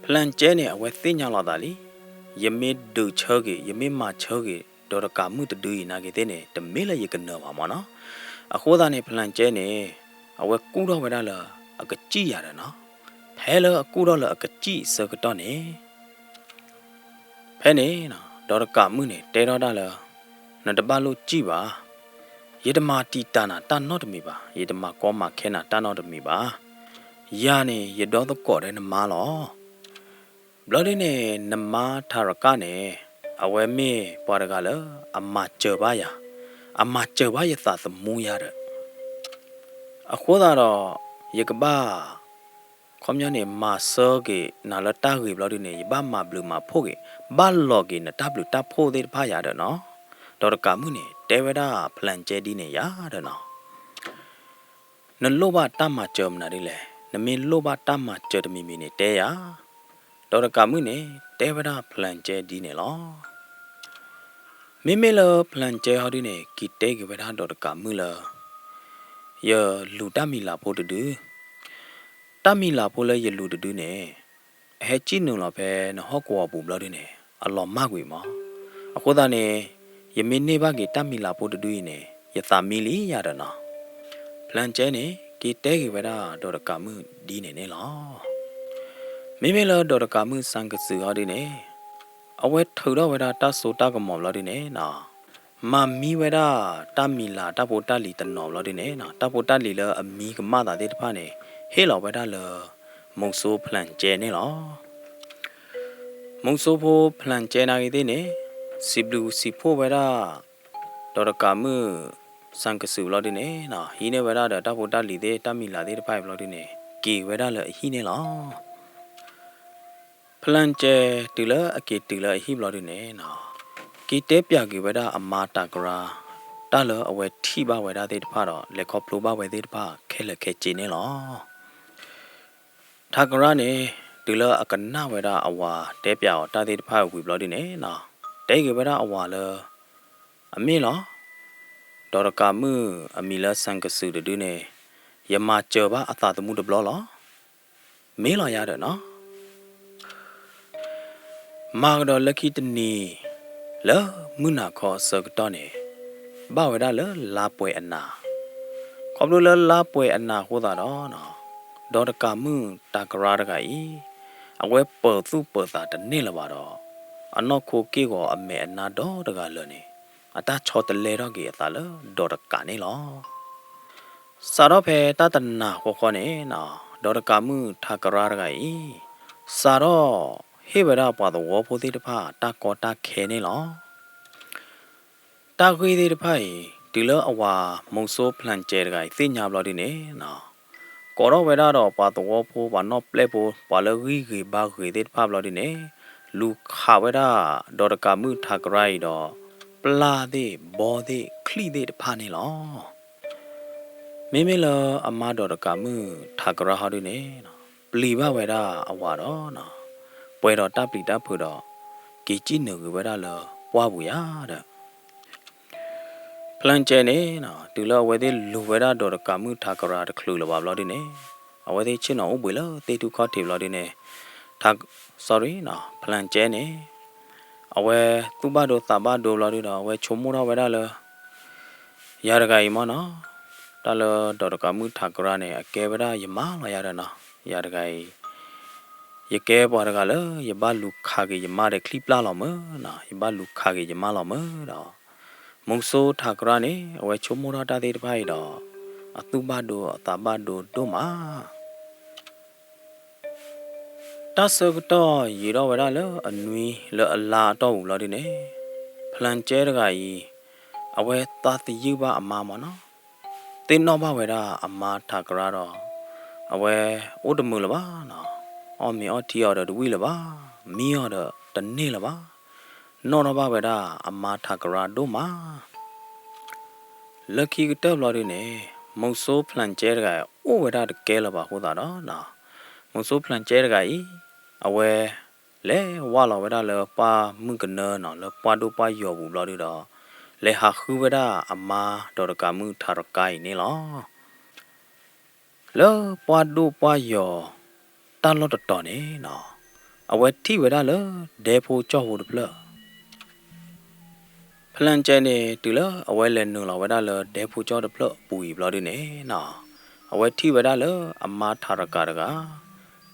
ဖျၢၣ်ကဲန့ၣ် အဝဲသ့ၣ်ညါလီၤသးလံ, ယမ့ၢ်ဒုးဆၢက့ၤ ယမ့ၢ်မၤဆၢက့ၤ ဒီးတကးမုၣ်တဒုအံၤနာ်က့ၤသ့ၣ်န့ၣ် တမ့ၢ်လၢယကနၢၤဘၣ်မ့ၢ်နီၤ. အဃိသတးန့ၣ် ဖျၢၣ်ကဲန့ၣ် အဝဲကူၣ်ထီၣ်ဝဲဒၣ်လၢအကစံၣ်ယၤဒီးနီၤ, ဖဲလၢအကူၣ်ထီၣ်လၢအကစံၣ်အဆၢကတီၢ်န့ၣ် ဖဲန့ၣ် ဒီးတကးမုၣ်န့ၣ် တဲထီၣ်တၢ်လၢ နတဘၣ်လိၣ်စံၣ်ဘၣ်, ယတမၤတံာ်တာ်နၤတၢ်နီတမံၤဘၣ်, ယတမၤကီမၤခဲနၤတၢ်နီတမံၤဘၣ်. ယၤန့ၣ် ယဒီသကိးဒီးနမါလီၤ. ဘျီဒ်န့ၣ် နမါထးရကၣ်န့ၣ် အဝဲမ့ၢ်ပှၤတဂၤလၢအမၤစၢၤဘၣ်ယၤ, အမၤစၢၤဘၣ်ယသးသမူယၤဒီး အဃိသတးဒီး ယကဘၣ် ခီပညီန့ၣ် မၤဆၢက့ၤနၤလၢတၢ်ဂ့ၤဘျီဒ်န့ၣ် ယဘၣ်မၤဘျုးမၤဖှိၣ်က့ၤ, ဘၣ်လီၤက့ၤနတၢ်ဘျုးတၢ်ဖှိၣ်သ့ၣ်တဖၣ်ယၤဒီးနီၤ. ဒီးတကးမုၣ်န့ၣ် တဲဝဲဒၣ်ဖျၢၣ်ကဲဒ်န့ၣ်ယၤဒီးနီၤ. နလိၣ်ဘၣ်တၢ်မၤစၢၤမနုၤဒ်လဲၣ်, နမ့ၢ်လိၣ်ဘၣ်တၢ်မၤစၢၤတမံၤမံၤန့ၣ် တဲယၤ. ဒီးတကးမုၣ်န့ၣ် တဲဝဲဒၣ်ဖျၢၣ်ကဲဒ်န့ၣ်လီၤ. မ့မ့ၢ်လၢဖျၢၣ်ကဲဟီဒ်န့ၣ် က့ၤတဲက့ၤဝဲဒၣ်ဒီးတကးမုၣ်လၢ ယလူၤတၢ်မံၤလၤဖိတဒု, တၢ်မံၤလၤဖိလၢယလူၤတဒုန့ၣ် အဟဲစံၣ်နုာ်လီၤဖဲနဟီၣ်ကဝီၤပူၤဘျီဒ်န့ၣ် အလီၤမၢ်ကွံာ်မး. အဃိသတးန့ၣ် ယမ့ၢ်န့ၢ်ဘၣ်က့ၤတၢ်မံၤလၤဖိတဒုအံၤန့ၣ် ယသးမံလံယၤဒီးနီၤ. ဖျၢၣ်ကဲန့ၣ် က့ၤတဲက့ၤဝဲဒၣ်ဒီးတကးမုၣ်ဒ်န့ၣ်န့ၣ်လီၤ. မ့မ့ၢ်လၢဒီးတကးမုၣ်စၣ်ကစူၤဟီဒ်န့ၣ် အဝဲထုးထီၣ်ဝဲဒၣ်တၢ်စိတၢ်ကမီၤဘျီဒ်န့ၣ်နီၤ မၤမံဝဲဒၣ်တၢ်မံၤလၤတၢ်ဖိတၢ်လံၤတနီၤဘျီဒ်န့ၣ်နီၤ တၢ်ဖိတၢ်လံၤလၢအမံကမၣ်သးသ့ၣ်တဖၣ်န့ၣ် ဟ့ၣ်လီၤဝဲဒၣ်လၢ မုဆိဖျၢၣ်ကဲန့ၣ်လီၤ. မုဆိဖိဖျၢၣ်ကဲနာ်က့ၤသ့ၣ်န့ၣ် စံးဘျုးစံးဖှိၣ်ဝဲဒၣ် ဒီးတကးမုၣ်စၣ်ကစူၤဘျီဒ်န့ၣ်နီၤ ဟံးန့ၢ်ဝဲဒၣ်ဒီးတၢ်ဖိတၢ်လံၤသ့ၣ် တၢ်မံၤလၤသ့ၣ်တဖၣ်အံၤဘျီဒ်န့ၣ် က့ၤဝဲဒၣ်လၢအဟံၣ်န့ၣ်လီၤ. ဖျၢၣ်ကဲ တုၤလၢအက့ၤတုၤလၢအဟံၣ်ဘျီဒ်န့ၣ်နီၤ က့ၤတဲပျးက့ၤဝဲဒၣ်အမါတၤကရါ တၢ်လၢအဝဲထံၣ်ဘၣ်ဝဲဒၣ်သ့ၣ်တဖၣ်ဒီး လဲၤခီဖျိဘၣ်ဝဲသ့ၣ်တဖၣ်ခဲလၢာ်ခဲဆ့န့ၣ်လီၤ. ထးကရါန့ၣ် တုၤလၢအကနၣ်ဝဲဒၣ်အဝၤတဲပျးအီၤတၢ်သ့ၣ်တဖၣ်ဝံၤဘျီဒ်န့ၣ်နီၤ တဲက့ၤဝဲဒၣ်အဝၤလၢ အမ့ၢ်လီၤ ဒီးတကးမုၣ်အမံၤလၢစၣ်ကစူၤတဒုန့ၣ် ယမၤစၢၤဘၣ်အသးသမူတဘျီလီၤ. မ့ၢ်လီၤယၤဒီးနီၤ မၤကဒီးလၢခံတနံၤ လၢမုၢ်နၤခီအဆၢကတီၢ်န့ၣ် ဘၣ်ဝဲဒၣ်လၢလါပှဲၤအနၤ, ခီဖျိလၢလါပှဲၤအနၤအဃိသတးဒီးနီၤ ဒီးတကးမုၣ်ထးကရါတဂၤအံၤ အဝဲပၢၤသူၣ်ပၢၤသးတန့ၢ်လၢၤဘၣ်ဒီး အနီၢ်ခိက့ၢ်ဂီၤအမဲာ်အနါဒီတဂၤလၢာ်န့ၣ် အတၢ်ဆီတလဲထီၣ်က့ၤအသးလၢဒီးတကးန့ၣ်လီၤ. စးထီၣ်ဖဲတၢ်တနၤဃီဃီန့ၣ်နီၤ ဒီးတကးမုၣ်ထးကရါတဂၤအံၤ စးထီၣ်ဟ့ၣ်ဝဲဒၣ်ပှၤသဝီဖိသ့ၣ်တဖၣ်တၢ်ကီတၢ်ခဲန့ၣ်လီၤ. တၢ်ဂ့ၢ်သ့ၣ်တဖၣ်အံၤ တုၤလၢအဝၤမုဆိဖျၢၣ်ကဲတဂၤအံၤသ့ၣ်ညါဘျီဒ်န့ၣ်နီၤ ကိးထီၣ်ဝဲဒၣ်ဒီးပှၤသဝီဖိ ပှၤနီၣ်ပျဲၢ်ဖိ ပှၤလၢဂံၢ်ဂ့ၤဘါဂ့ၤသ့ၣ်တဖၣ်ဘျီဒ်န့ၣ် လူၤခးဝဲဒၣ်ဒီးတကးမုၣ်ထးကရါအံၤဒီး ပျၢ်သ့ၣ်ဘီသ့ၣ်ချံၣ်သ့ၣ်တဖၣ်န့ၣ်လီၤ. မ့မ့ၢ်လၢအမါဒီးတကးမုၣ်ထးကရါဟီဒ်န့ၣ် ပျံၤဘၣ်ဝဲဒၣ်အဝၤဒီး ပှဲၤဒီးတၢ်ပျံၤတၢ်ဖုးဒီး က့ၤစံၣ်နုာ်ဂ့ၤဝဲဒၣ်လၢပှၢ်ပူၤယၤဒီး ဖျၢၣ်ကဲန့ၣ် တုၤလၢအဝဲသ့ၣ်လူၤဝဲဒၣ်ဒီးတကးမုၣ်ထးကရါတချုးလၢၤဘၣ်ဘျီဒ်န့ၣ် အဝဲသ့ၣ်ဆ့ၣ်နီၤအိၣ်ဘှံးလၢသ့ၣ်ထူၣ်ခီၣ်ထံးဘျီဒ်န့ၣ် ထး sorry နီၤ ဖျၢၣ်ကဲန့ၣ် အဝဲသူၣ်ဘၣ်ဒိသးဘၣ်ဒိဘျီဒ်ဒီး အဝဲဆိကမိၣ်ထီၣ်ဝဲဒၣ်လၢ ယၤတဂၤအံၤမ့ၢ်နီၤ တၢ်လၢဒီးတကးမုၣ်ထးကရါန့ၣ် အကဲဝဲဒၣ်ယမါလီၤယၤဒီးနီၤ ယၤတဂၤအံၤ ယကဲပှၤတဂၤလၢ ယဘၣ်လူၤခးက့ၤယမါဒီးချံပျၢ်လီၤမၢ်နီၤ, ယဘၣ်လူၤခးက့ၤယမါလီၤမၢ်ဒီး, မုဆိထးကရၢန့ၣ် အဝဲဆိကမိၣ်ထီၣ်တၢ်သ့ၣ်တဖၣ်အံၤဒီး အသူၣ်ဘၣ်ဒိအသးဘၣ်ဒိဒိၣ်မး. တၢ်ဆၢကတီၢ်ယံာ်ထီၣ်ဝဲဒၣ်လၢအနွံလၢအလါအတီၢ်ပူၤဘျီဒုန့ၣ်, ဖျၢၣ်ကၠဲတဂၤအံၤ အဝဲသးသယုၢ်ဘၣ်အမါမၢ်နီၤ, သ့ၣ်နီၣ်ဘၣ်ဝဲဒၣ်အမါထးကရၢဒီး အဝဲအိၣ်တမုာ်လၢၤဘၣ်နီၤ, အီၣ်မ့ၤအီထံအီၤဒီးတဝံၣ်လၢၤဘၣ်, မံအီၤဒီးတန့ၢ်လၢၤဘၣ်, နီၣ်ထီၣ်ဘၣ်ဝဲဒၣ်အမါထးကရၢဒိၣ်မး. လၢခံကတၢၢ်ဘျီဒုန့ၣ်, မုဆိဖျၢၣ်ကၠဲတဂၤအံၤ အိၣ်ဝဲဒၣ်တကဲလၢၤဘၣ်အဃိသတးဒီး, မုဆိဖျၢၣ်ကၠဲတဂၤအံၤ အဝဲ လဲၤဝၢ်လီၤဝဲဒၣ်လၢပှၢ်မုၢ်ကနၢနီၤ, လၢပှၢ်ဒိၣ်ပှၢ်ယီၤပူၤဘျီဒုဒီး, လဲၤဟးဃုဝဲဒၣ်အမါဒီးတကးမုၣ်ထးတကးအံၤန့ၣ်လီၤ. လၢပှၢ်ဒိၣ်ပှၢ်ယီၤတၢ်လီၢ်တတီၤန့ၣ်နီၤ, အဝဲထံၣ်ဝဲဒၣ်လၢဒဲဖိကၠီၢ်ဖိတဖျၢၣ် ဖျၢၣ်ကၠဲန့ၣ် တုၤလၢအဝဲလဲၤနုာ်လီၤဝဲဒၣ်လၢဒဲဖိကၠီၢ်တဖျၢၣ်အပူၤအံၤဘျီဒုန့ၣ်နီၤ, အဝဲထံၣ်ဝဲဒၣ်လၢအမါထးတကးတဂၤ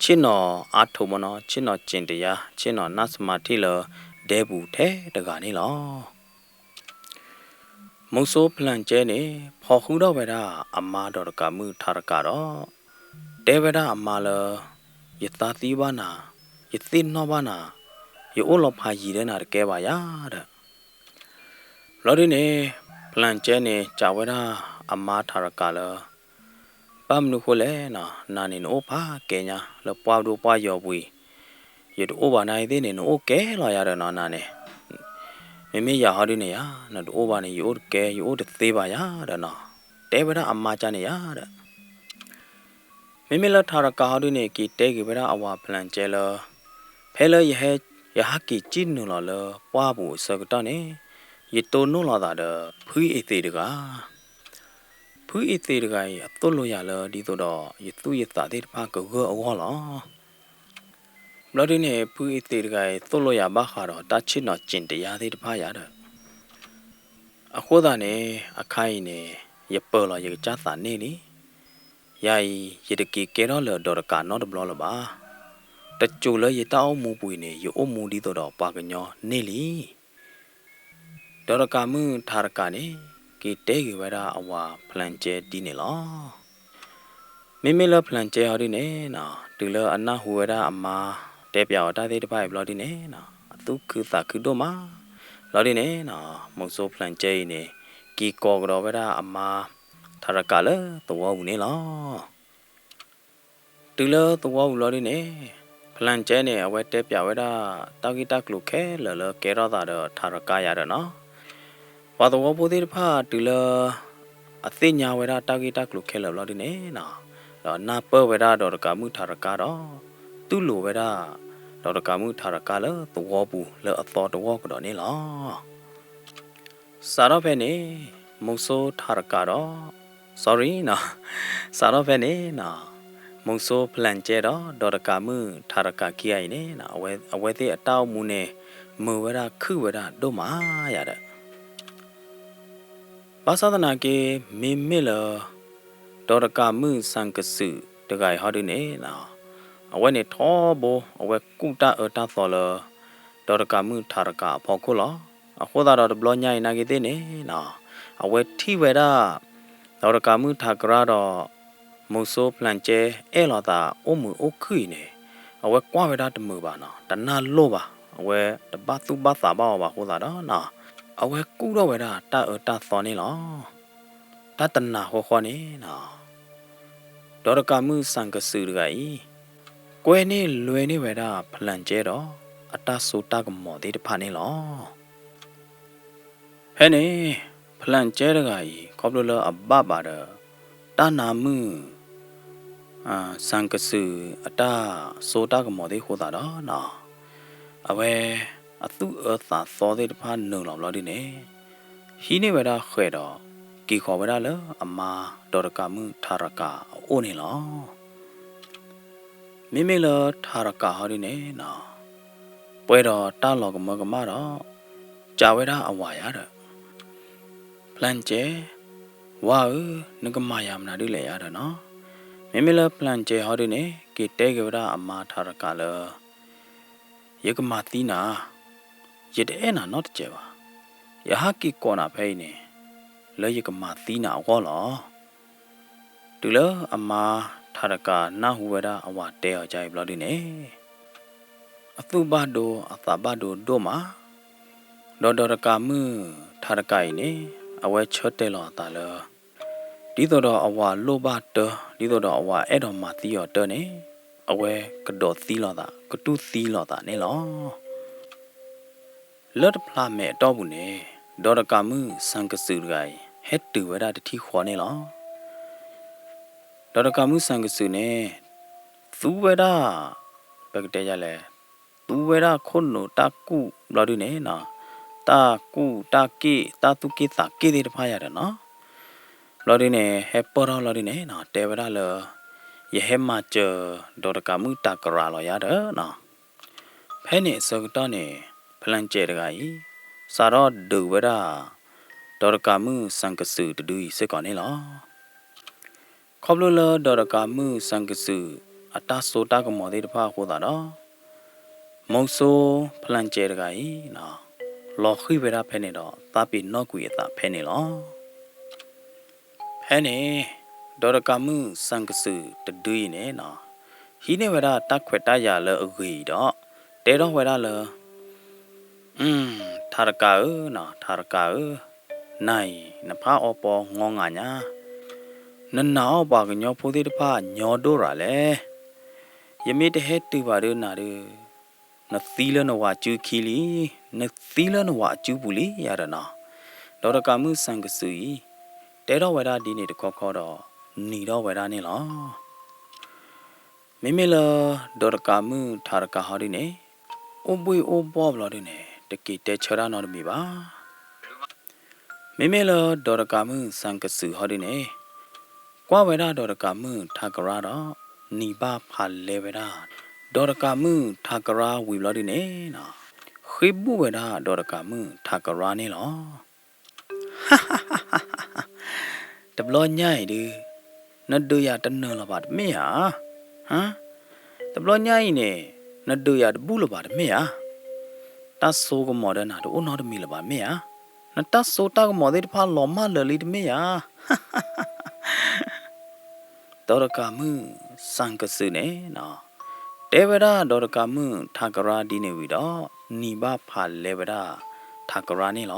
ဆ့ၣ်နီၤအါထိးမၢ်နီၤ, ဆ့ၣ်နီၤစ့ၣ်တယါ, ဆ့ၣ်နီၤနၢ်စမၤထံၣ်လၢဒဲပူၤထဲတဂၤန့ၣ်လီၤ. မုဆိဖျၢၣ်ကၠဲန့ၣ် ဖီၣ်ဃုာ်ထီၣ်ဝဲဒၣ်အမါဒီးတကးမုၣ်ထးတကးဒီး တဲဝဲဒၣ်အမါလၢ ယသးသယုၢ်ဘၣ်နၤ, ယသ့ၣ်နီၣ်ဘၣ်နၤ, ယအိၣ်လီၤဖးယံၤဒီးနၤတကဲဘၣ်ယၤဒီး ဘျီဒုန့ၣ် ဖျၢၣ်ကၠဲန့ၣ် စံးဝဲဒၣ်အမါထးတကးလၢ ဘၣ်မနုၤဃိလဲၣ်နီၤ, နၤန့ၣ်နအိၣ်ဖးကဲညါလၢပှၢ်ဒိၣ်ပှၢ်ယီၤပူၤအံၤ, ယတအိၣ်ဘၣ်နၤအံၤသ့ၣ်န့ၣ် နအိၣ်ကဲလီၤယၤဒီးနီၤ နၤန့ၣ်, မ့မ့ၢ်ယၤဟီဒုန့ၣ်ယၤ နတအိၣ်ဘၣ်န့ၣ် ယအိၣ်တကဲ ယအိၣ်တသ့ဘၣ်ယၤဒီးနီၤ, တဲဝဲဒၣ်အမါကၠဲန့ၣ်ယၤဒီး မ့မ့ၢ်လၢထးတကးဟီဒုန့ၣ် က့ၤတဲက့ၤဝဲဒၣ်အဝၤဖျၢၣ်ကၠဲလၢ ဖဲလၢယဟဲ ယဟးက့ၤကံၣ်နုာ်လီၤလၢပှၢ်ပူၤအဆၢကတီၢ်န့ၣ်, ယတိၢ်နီၣ်လိာ်သးဒီးဖုအ့သ့းတဂၤ, ဖုအ့သ့းတဂၤအံၤ အသိၣ်လိယၤလၢဒ်သိးဒီး ယသူၣ်ယသးသ့ၣ်တဖၣ်ကဂၢၢ်အဂီၢ်လီၤ. ဘျီဒုန့ၣ် ဖုအ့သ့းတဂၤအံၤ သိၣ်လိယၤဘၣ်ဃးဒီးတၢ်ဆ့ၣ်နီၤစ့ၣ်တယါသ့ၣ်တဖၣ်ယၤဒီး အဃိသတးန့ၣ် အခါအံၤန့ၣ် ယပၢၤလီၤယကစၢ်သးန့ၢ်လံ. ယၤအံၤ ယတက့ၤကဲထီၣ်လၢာ်ဒီးတကးနီတဘျီလၢၤဘၣ်. တစိၤလၢယတၢ်အိၣ်မူပူၤအံၤန့ၣ် ယအိၣ်မူဒ်သိးဒီးပှၤကညီန့ၣ်လံ. ဒီးတကးမုၣ်ထးတကးန့ၣ် က့ၤတဲဂ့ၤဝဲဒၣ်အဝၤဖျၢၣ်ကၠဲဒ်န့ၣ်လီၤ. မ့မ့ၢ်လၢဖျၢၣ်ကၠဲဟီဒုန့ၣ်နီၤ, တုၤလၢအနၢ်ဟူဝဲဒၣ်အမါတဲပၠးအီၤတၢ်သ့ၣ်တဖၣ်အံၤဘျီဒုန့ၣ်နီၤ, အသူၣ်ခုသးခုဒိၣ်မး. ဘျီဒုန့ၣ်နီၤ, မုဆိဖျၢၣ်ကၠဲအံၤန့ၣ် က့ၤကိးကဒီးဝဲဒၣ်အမါထးတကးလၢသဝီပူၤန့ၣ်လီၤ. တုၤလၢသဝီပူၤဘျီဒုန့ၣ်, ဖျၢၣ်ကၠဲန့ၣ် အဝဲတဲပၠးဝဲဒၣ်တၢ်ဂ့ၢ်တၢ်ကျိၤခဲလၢာ်လၢကဲထီၣ်သးဒီးထးတကးယၤဒီးနီၤ, ပှၤသဝီဖိသ့ၣ်တဖၣ်တုၤလၢ အသ့ၣ်ညါဝဲဒၣ်တၢ်ဂ့ၢ်တၢ်ကျိၤခဲလၢာ်ဘျီဒုန့ၣ်နီၤ, ဒီးနၢ်ပၢၢ်ဝဲဒၣ်ဒီးတကးမုၣ်ထးတကးဒီး တူၢ်လိာ်ဝဲဒၣ်ဒီးတကးမုၣ်ထးတကးလၢသဝီပူၤလၢအသီတဝီၢ်ကဒီးန့ၣ်လီၤ. စးထီၣ်ဖဲန့ၣ် မုဆိထးတကးဒီး sorry နီၤ, စးထီၣ်ဖဲန့ၣ်နီၤ, မုဆိဖျၢၣ်ကၠဲဒီး ဒီးတကးမုၣ်ထးတကးခံဂၤအံၤန့ၣ်နီၤ, အဝဲသ့ၣ်အတၢ်အိၣ်မူန့ၣ် မုာ်ဝဲဒၣ်ခုၣ်ဝဲဒၣ်ဒိၣ်မးယၤဒီး ဘၣ်ဆၣ်သနာ်က့ မ့မ့ၢ်လၢ ဒီးတကးမုၣ်စၣ်ကစုးတဂၤအံၤဟီဒုန့ၣ်နီၤ, အဝဲန့ၣ်ထီဘိ အဝဲကူၣ်တၢ်အၢတၢ်သီလၢ ဒီးတကးမုၣ်ထးတကးအဖီခိၣ်လီၤ. အဃိသတးဒီးတဘျီညါအံၤနာ်က့သ့ၣ်န့ၣ်နီၤ, အဝဲထံၣ်ဝဲဒၣ် ဒီးတကးမုၣ်ထးတကးဒီး မုဆိဖျၢၣ်ကၠဲအဲၣ်လိာ်သးအိၣ်မုာ်အိၣ်ခုၣ်အံၤန့ၣ်, အဝဲကွၢ်ဝဲဒၣ်တမုာ်ဘၣ်နီၤ, တနၢ်လိၣ်ဘၣ်, အဝဲတဘၣ်သူၣ်ဘၣ်သးဘၣ်အီၤဘၣ်အဃိသတးဒီးနီၤ, အဝဲကူၣ်ထီၣ်ဝဲဒၣ်တၢ်အၢတၢ်သီန့ၣ်လီၤ. တၢ်တနၤဃီဃီန့ၣ်နီၤ, ဒီးတကးမုၣ်စၣ်ကစုးတဂၤအံၤ ကွဲန့ၢ်လွဲန့ၢ်ဝဲဒၣ်ဖျၢၣ်ကၠဲဒီး အတၢ်စိတၢ်ကမီၤသ့ၣ်တဖၣ်န့ၣ်လီၤ. ဖဲန့ၣ် ဖျၢၣ်ကၠဲတဂၤအံၤ ခီဖျိလၢအဘၣ်ဘၣ်ဒီး တၢ်နါမုၣ် စၣ်ကစုးအတၢ်စိတၢ်ကမီၤသ့ၣ်အဃိသတးဒီးနီၤ, အဝဲအသူၣ်အၢသးသီသ့ၣ်တဖၣ်နုာ်လီၤဘျီဒုန့ၣ်, ဟံးန့ၢ်ဝဲဒၣ်ဃဲးဒီး က့ၤဃီၤဝဲဒၣ်လၢအမါဒီးတကးမုၣ်ထးတကးအအိၣ်န့ၣ်လီၤ. မ့မ့ၢ်လၢထးတကးဟီဒုန့ၣ်နီၤ, ပှဲၤဒီးတၢ်လီၤကမၢကမၣ်ဒီး စံးဝဲဒၣ်အဝၤယၤဒီး ဖျၢၣ်ကၠဲ, ဝၤဧၢ, နကမၤယၤမနုၤဒ်လဲၣ်ယၤဒီးနီၤ, မ့မ့ၢ်လၢဖျၢၣ်ကၠဲဟီဒုန့ၣ် က့ၤတဲက့ၤဝဲဒၣ်အမါထးတကးလၢ ယကမၤသံနၤ, ယတအဲၣ်နၤနီတစဲးဘၣ်. ယဟးက့ၤကိးနၤဖဲအံၤန့ၣ် လၢယကမၤသံနၤအဂီၢ်လီၤ. တုၤလၢအမါထးတကးနၢ်ဟူဝဲဒၣ်အဝၤတဲအီၤဒ်အံၤဘျီဒုန့ၣ် အသူၣ်ဘၣ်ဒိအသးဘၣ်ဒိဒိၣ်မး, ဒီးဒီးတကးမုၣ်ထးတကးအံၤန့ၣ် အဝဲဆၢတဲာ်လီၤအသးလၢ ဒ်သိးဒီးအဝၤလိၣ်ဘၣ်တၢ်, ဒ်သိးဒီးအဝၤအဲၣ်ဒိးမၤသံအီၤတၢ်န့ၣ် အဝဲကဒိးသံလိာ်သး, ကတူၢ်သံလိာ်သးန့ၣ်လီၤ. လၢတဖျးမဲာ်အတီၢ်ပူၤန့ၣ် ဒီးတကးမုၣ်စၣ်ကစုးတဂၤအံၤ ဟဲတုၤဝဲဒၣ်တထံၣ်ဃီန့ၣ်လီၤ. ဒီးတကးမုၣ်စၣ်ကစုးန့ၣ် သူဝဲဒၣ်, ပကတဲယၤလဲၣ်, သူဝဲဒၣ်ခိၣ်နူာ်တၢ်ကူၣ်ဘျီဒုန့ၣ်, တၢ်ကူၣ်တၢ်က့ၣ် တၢ်သူၣ်က့ၣ်သးက့ၣ်သ့ၣ်တဖၣ်ယၤဒီးနီၤ, ဘျီဒုန့ၣ် ဟဲပၢၢ်ထီၣ်ဘျီဒုန့ၣ် တဲဝဲဒၣ်လၢ ယဟဲမၤစၢၤ ဒီးတကးမုၣ်ထးကရၤလီၤယၤဒီးနီၤ. ဖဲန့ၣ်အဆၢကတီၢ်န့ၣ် ဖလၣ်ကၠဲးတဂၤအံၤ စးထီၣ်ဒုးဝဲဒၣ် ဒီးတကးမုၣ်စၣ်ကစုးတဒုအံၤစ့ၢ်ကီးန့ၣ်လီၤ. ခီဖျိလၢဒီးတကးမုၣ်စၣ်ကစုးအတၢ်စိတၢ်ကမီၤသ့ၣ်တဖၣ်အဃိသတးဒီး မုဆိဖလၣ်ကၠဲးတဂၤအံၤ လီၤဃံၤဝဲဒၣ်ဖဲန့ၣ်ဒီး သးပ့ၤနီၣ်ကွံာ်အသးဖဲန့ၣ်လီၤ. ဖဲန့ၣ် ဒီးတကးမုၣ်စၣ်ကစုးတဒုအံၤန့ၣ် ဟံးန့ၢ်ဝဲဒၣ်တၢ်ခွဲးတၢ်ယာ်လၢအဂ့ၤအံၤဒီး တဲထီၣ်ဝဲဒၣ်လၢ ထးတကးဧၢ, ထးတကးဧၢ, နၤအံၤ နဖးအီပီညီငၤညါ, နနာ်အီၣ်ပှၤကညီဖိသ့ၣ်တဖၣ်ညီဒိၣ်ရၤလဲၣ်. ယမ့ၢ်တဟဲတုၤဘၣ်ဒီးနၤဒီး နသံလၢနဝၤစုခံလံ, နသံလၢနဝၤအစုပူၤလံယၤဒီးနီၤ. ဒီးတကးမုၣ်စၣ်ကစုးအံၤ တဲထီၣ်ဝဲဒၣ်ဒ်န့ၣ်တခီခီဒီး နံၤထီၣ်ဝဲဒၣ်န့ၣ်လီၤ. မ့မ့ၢ်လၢ ဒီးတကးမုၣ်ထးတကးဟီဒုန့ၣ် အိၣ်ဘှ့ၣ်အိၣ်ဘှီၣ်ဘျီဒုန့ၣ် တက့ၤတဲဆၢတၢ်နီတမံၤဘၣ်. မ့မ့ၢ်လၢဒီးတကးမုၣ်စၣ်ကစုးဟီဒုန့ၣ် ကွၢ်ဝဲဒၣ်ဒီးတကးမုၣ်ထးကရၤဒီး နံၤဘၣ်ဖးလဲဝဲဒၣ် ဒီးတကးမုၣ်ထးကရၤဝံၤဘျီဒုန့ၣ် ဃ့ဘူၣ်ဝဲဒၣ်ဒီးတကးမုၣ်ထးကရၤန့ၣ်လီၤ. တဘျီညါအံၤဒုး နဒုးယၤတနၢၤလၢၤဘၣ်တမ့ၢ်ဧါ. တဘျီညါအံၤန့ၣ် နဒုးယၤတဘူၣ်လၢၤဘၣ်တမ့ၢ်ဧါ. တၢ်စိကမီၤဒီးနၤတအိၣ်နီတမံၤလၢၤဘၣ်မ့ၢ်ဧါ. နတၢ်စိတၢ်ကမီၤသ့ၣ်တဖၣ်လီၤမၢ်လၢာ်လံတမ့ၢ်ဧါ. ဒီးတကးမုၣ်စၣ်ကစုးန့ၣ် တဲဝဲဒၣ်ဒီးတကးမုၣ်ထးကရၤဒ်န့ၣ်ဝံၤဒီး နံၤဘၣ်ဖးလဲဝဲဒၣ်ထးကရၤန့ၣ်လီၤ.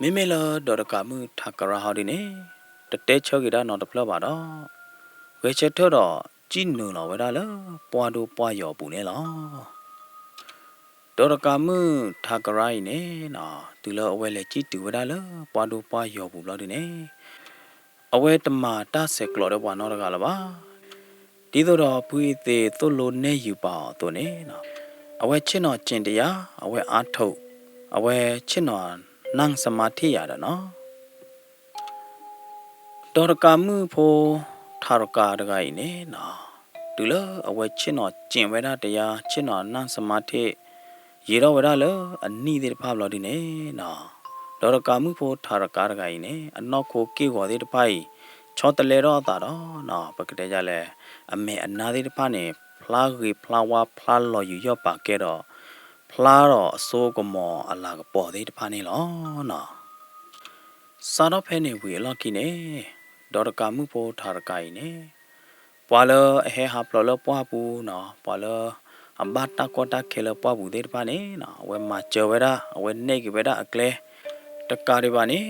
မ့မ့ၢ်လၢဒီးတကးမုၣ်ထးကရၤဟီဒုန့ၣ် တတဲဆၢက့ၤတၢ်နီတဖျၢၣ်ဘၣ်ဒီး ဂဲၤဆၢထၢၣ်ဒီးစံၣ်နုာ်လီၤဝဲဒၣ်လၢပှၢ်ဒိပှၢ်ယီၤအပူၤန့ၣ်လီၤ. ဒီးတကးမုၣ်ထးကရၤအံၤန့ၣ် တုၤလၢအဝဲလဲၤစံၣ်တုၤဝဲဒၣ်လၢပှၢ်ဒိပှၢ်ယီၤပူၤဘျီဒုန့ၣ် အဝဲတမၤတၢ်ဆဲးကျိးဒီးပှၤနီတဂၤလၢၤဘၣ်. ဒ်သိးဒီးဖုအသ့းသိၣ်လိနဲၣ်ယုာ်ပာ်အီၤအသိးန့ၣ် အဝဲဆ့ၣ်နီၤစ့ၣ်တယၤ အဝဲအါထုး အဝဲဆ့ၣ်နီၤနၢ်စမါထ့ၣ်ယၤဒီးနီၤ ဒီးတကးမုၣ်ဖိထးတကးတဂၤအံၤန့ၣ်နီၤ တုၤလၢအဝဲဆ့ၣ်နီၤစ့ၣ်ဝဲဒၣ်တယၤ ဆ့ၣ်နီၤနၢ်စမါထ့ၣ် ယံာ်ထီၣ်ဝဲဒၣ်လၢအနံၣ်သ့ၣ်တဖၣ်ဘျီဒုန့ၣ်နီၤ ဒီးတကးမုၣ်ဖိထးတကးတဂၤအံၤန့ၣ် အနီၢ်ခိက့ၢ်ဂီၤသ့ၣ်တဖၣ်အံၤ ဆီတလဲထီၣ်အသးဒီးနီၤ ပကတဲဒ်လဲၣ် အမဲာ်အနါသ့ၣ်တဖၣ်န့ၣ် ဖျါဂ့ၤဖျါဝါဖျါလီၤယူၤယီၣ်ပာ်ကဲဒီး ဖျါဒီးအစိကမီၤအလၤကပီၤသ့ၣ်တဖၣ်န့ၣ်လီၤနီၤ. စးထီၣ်ဖဲန့ၣ်ဝံၤအလီၢ်ခံန့ၣ် ဒီးတကးမုၣ်ဖိထးတကးအံၤန့ၣ် ပှၤလၢအဟဲဟးဖျိးလၢပှၢ်ပူၤနီၤ ပှၤလၢအဘၣ်တၢ်ကီတၢ်ခဲလၢပှၢ်ပူၤသ့ၣ်တဖၣ်န့ၣ်နီၤ အဝဲမၤစၢၤဝဲဒၣ် အဝဲနဲၣ်က့ၤဝဲဒၣ်အကျဲ တကးဒံးဘၣ်န့ၣ်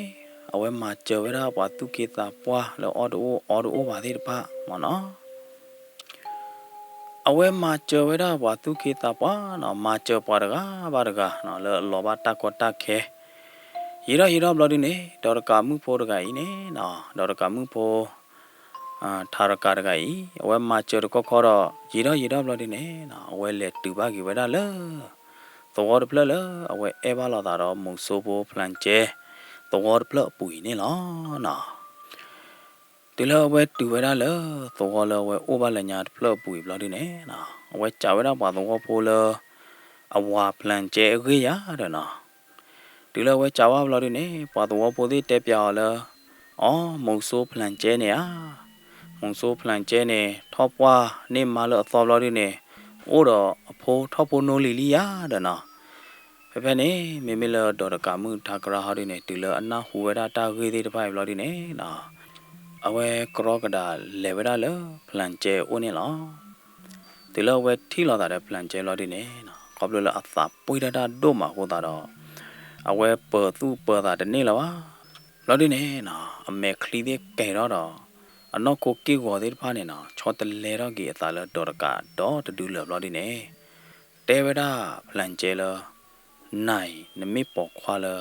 အဝဲမၤစၢၤဝဲဒၣ်ပှၤသူၣ်က့သးပှၢ်လၢအီၣ်တအိၣ်အီတအိၣ်ဘၣ်သ့ၣ်တဖၣ်မ့ၢ်နီၤ အဝဲမၤစၢၤဝဲဒၣ်ပှၤသူၣ်က့သးပှၢ်နီၤ မၤစၢၤပှၤတဂၤဘၣ်တဂၤနီၤ လၢအလီၤဘၣ်တၢ်ကီတၢ်ခဲ ယံာ်ထီၣ်ယံာ်ထီၣ်ဘျီဒုန့ၣ် ဒီးတကးမုၣ်ဖိတဂၤအံၤန့ၣ်နီၤ ဒီးတကးမုၣ်ဖိ ထးတကးတဂၤအံၤ အဝဲမၤစၢၤတခီခီဒီး ယံာ်ထီၣ်ယံာ်ထီၣ်ဘျီဒုန့ၣ်နီၤ အဝဲလဲၤတုၤဘၣ်က့ၤဝဲဒၣ်လၢ သဝီတဖျၢၣ်လၢအဝဲအဲၣ်ဘၣ်လိာ်သးဒီးမုဆိဖိဖျၣ်ကၠဲ သဝီတဖျၢၣ်အပူၤအံၤန့ၣ်လီၤနီၤ. တုၤလၢအဝဲတုၤဝဲဒၣ်လၢ သဝီလၢအဝဲအိၣ်ဘၣ်လၢညါတဖျၢၣ်အပူၤအံၤဘျီဒုန့ၣ်နီၤ အဝဲစံးဝဲဒၣ်ပှၤသဝီဖိလၢ အဝၤဖျၣ်ကၠဲအဂ့ၢ်ယၤဒီးနီၤ တုၤလၢအဝဲစံးဘၣ်ဘျီဒုန့ၣ် ပှၤသဝီဖိသ့ၣ်တဲပျးအီၤလၢ အိ မုဆိဖျၣ်ကၠဲန့ၣ်ဧါ မုဆိုးဖျၢၣ်ကဲန့ၣ် ထီၣ်ပှၢ်န့ၢ်မါလၢအသီဘျီဒုန့ၣ် အိၣ်ဒီးအဖိထီၣ်ဖိနီၢ်လံၤလံယၤဒီးနီၤ. ဖဲဖဲန့ၣ် မ့မ့ၢ်လၢဒီးတကးမုၣ်ထးကရၢ်ဟီဒုန့ၣ် တုၤလၢအနၢ်ဟူဝဲဒၣ်တၢ်ဂ့ၢ်သ့ၣ်တဖၣ်အံၤဘျီဒုန့ၣ်နီၤ, အဝဲကရီကဒါလဲၤဝဲဒၣ်လၢဖျၢၣ်ကဲအအိၣ်န့ၣ်လီၤ. တုၤလၢအဝဲထံၣ်လိာ်သးဒီးဖျၢၣ်ကဲဘျီဒုန့ၣ်နီၤ, ခီဖျိလၢအသးပှံၢ်တၢ်တၢ်ဒိၣ်မးအဃိသတးဒီး အဝဲပၢၤသူၣ်ပၢၤသးတန့ၢ်လၢၤဘၣ်. ဘျီဒုန့ၣ်နီၤ အမဲာ်ချံသ့ၣ်ကဲၤထီၣ်ဒီး အနီၢ်ခိက့ၢ်ဂီၤသ့ၣ်တဖၣ်န့ၣ်နီၤ ဆီတလဲထီၣ်က့ၤအသးလၢဒီးတကးဒီတဒုလၢာ်ဘျီဒုန့ၣ် တဲဝဲဒၣ်ဖျၢၣ်ကဲလၢ နၤအံၤ နမ့ၢ်ပိာ်ခွါလၢ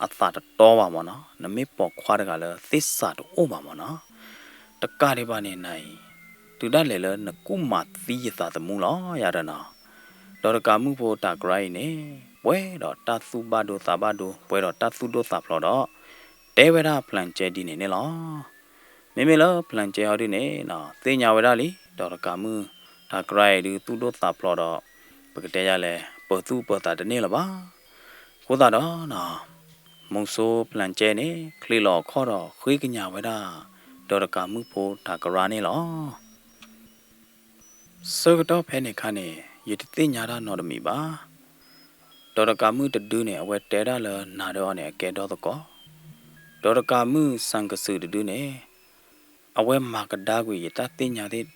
အသးတတီဘၣ်မၢ်နီၤ, နမ့ၢ်ပိာ်ခွါတဂၤလၢသ့ၣ်စးတအိၣ်ဘၣ်မၢ်နီၤ, တကးဒံးဘၣ်န့ၣ် နၤအံၤ တုၤဒၣ်လဲာ်လၢနကူၣ်မၤသံယသးသမူလီၤယၤဒီးနီၤ. ဒီးတကးမုၣ်ဖိထးကရၢ်အံၤန့ၣ် ပှဲၤဒီးတၢ်သူၣ်ဘၣ်ဒိသးဘၣ်ဒိ ပှဲၤဒီးတၢ်သူၣ်ဒိၣ်သးဖျိးဒီး တဲဝဲဒၣ်ဖျၢၣ်ကဲဒ်န့ၣ်န့ၣ်လီၤ. မ့မ့ၢ်လၢဖျၢၣ်ကဲဟီဒုန့ၣ်နီၤ သ့ၣ်ညါဝဲဒၣ်လံ ဒီးတကးမုၣ်ထးကရၢ်အံၤဒုးသူၣ်ဒိၣ်သးဖျိးဒီး ပကတဲယၤလဲၣ် ပၢၤသူၣ်ပၢၤသးတန့ၢ်လၢၤဘၣ်. အဃိသတးဒီးနီၤ မုဆိုးဖျၢၣ်ကဲန့ၣ် ချ့လီၤအခီၣ်ဒီးဃ့ကညးဝဲဒၣ် ဒီးတကးမုၣ်ဖိထးကရၢ်န့ၣ်လီၤ. ဆၢကတီၢ်ဖဲန့ၣ်အခါန့ၣ် ယတသ့ၣ်ညါတၢ်နီတမံၤဘၣ်. ဒီးတကးမုၣ်တဒုန့ၣ် အဝဲတဲဒၣ်လၢနၤဒီးအီၤန့ၣ် အကဲဒီသကိး, ဒီးတကးမုၣ်စၣ်ကစူၣ်တဒုန့ၣ် အဝဲမၤကဒါကွံာ်ယတၢ်သ့ၣ်ညါသ့ၣ်,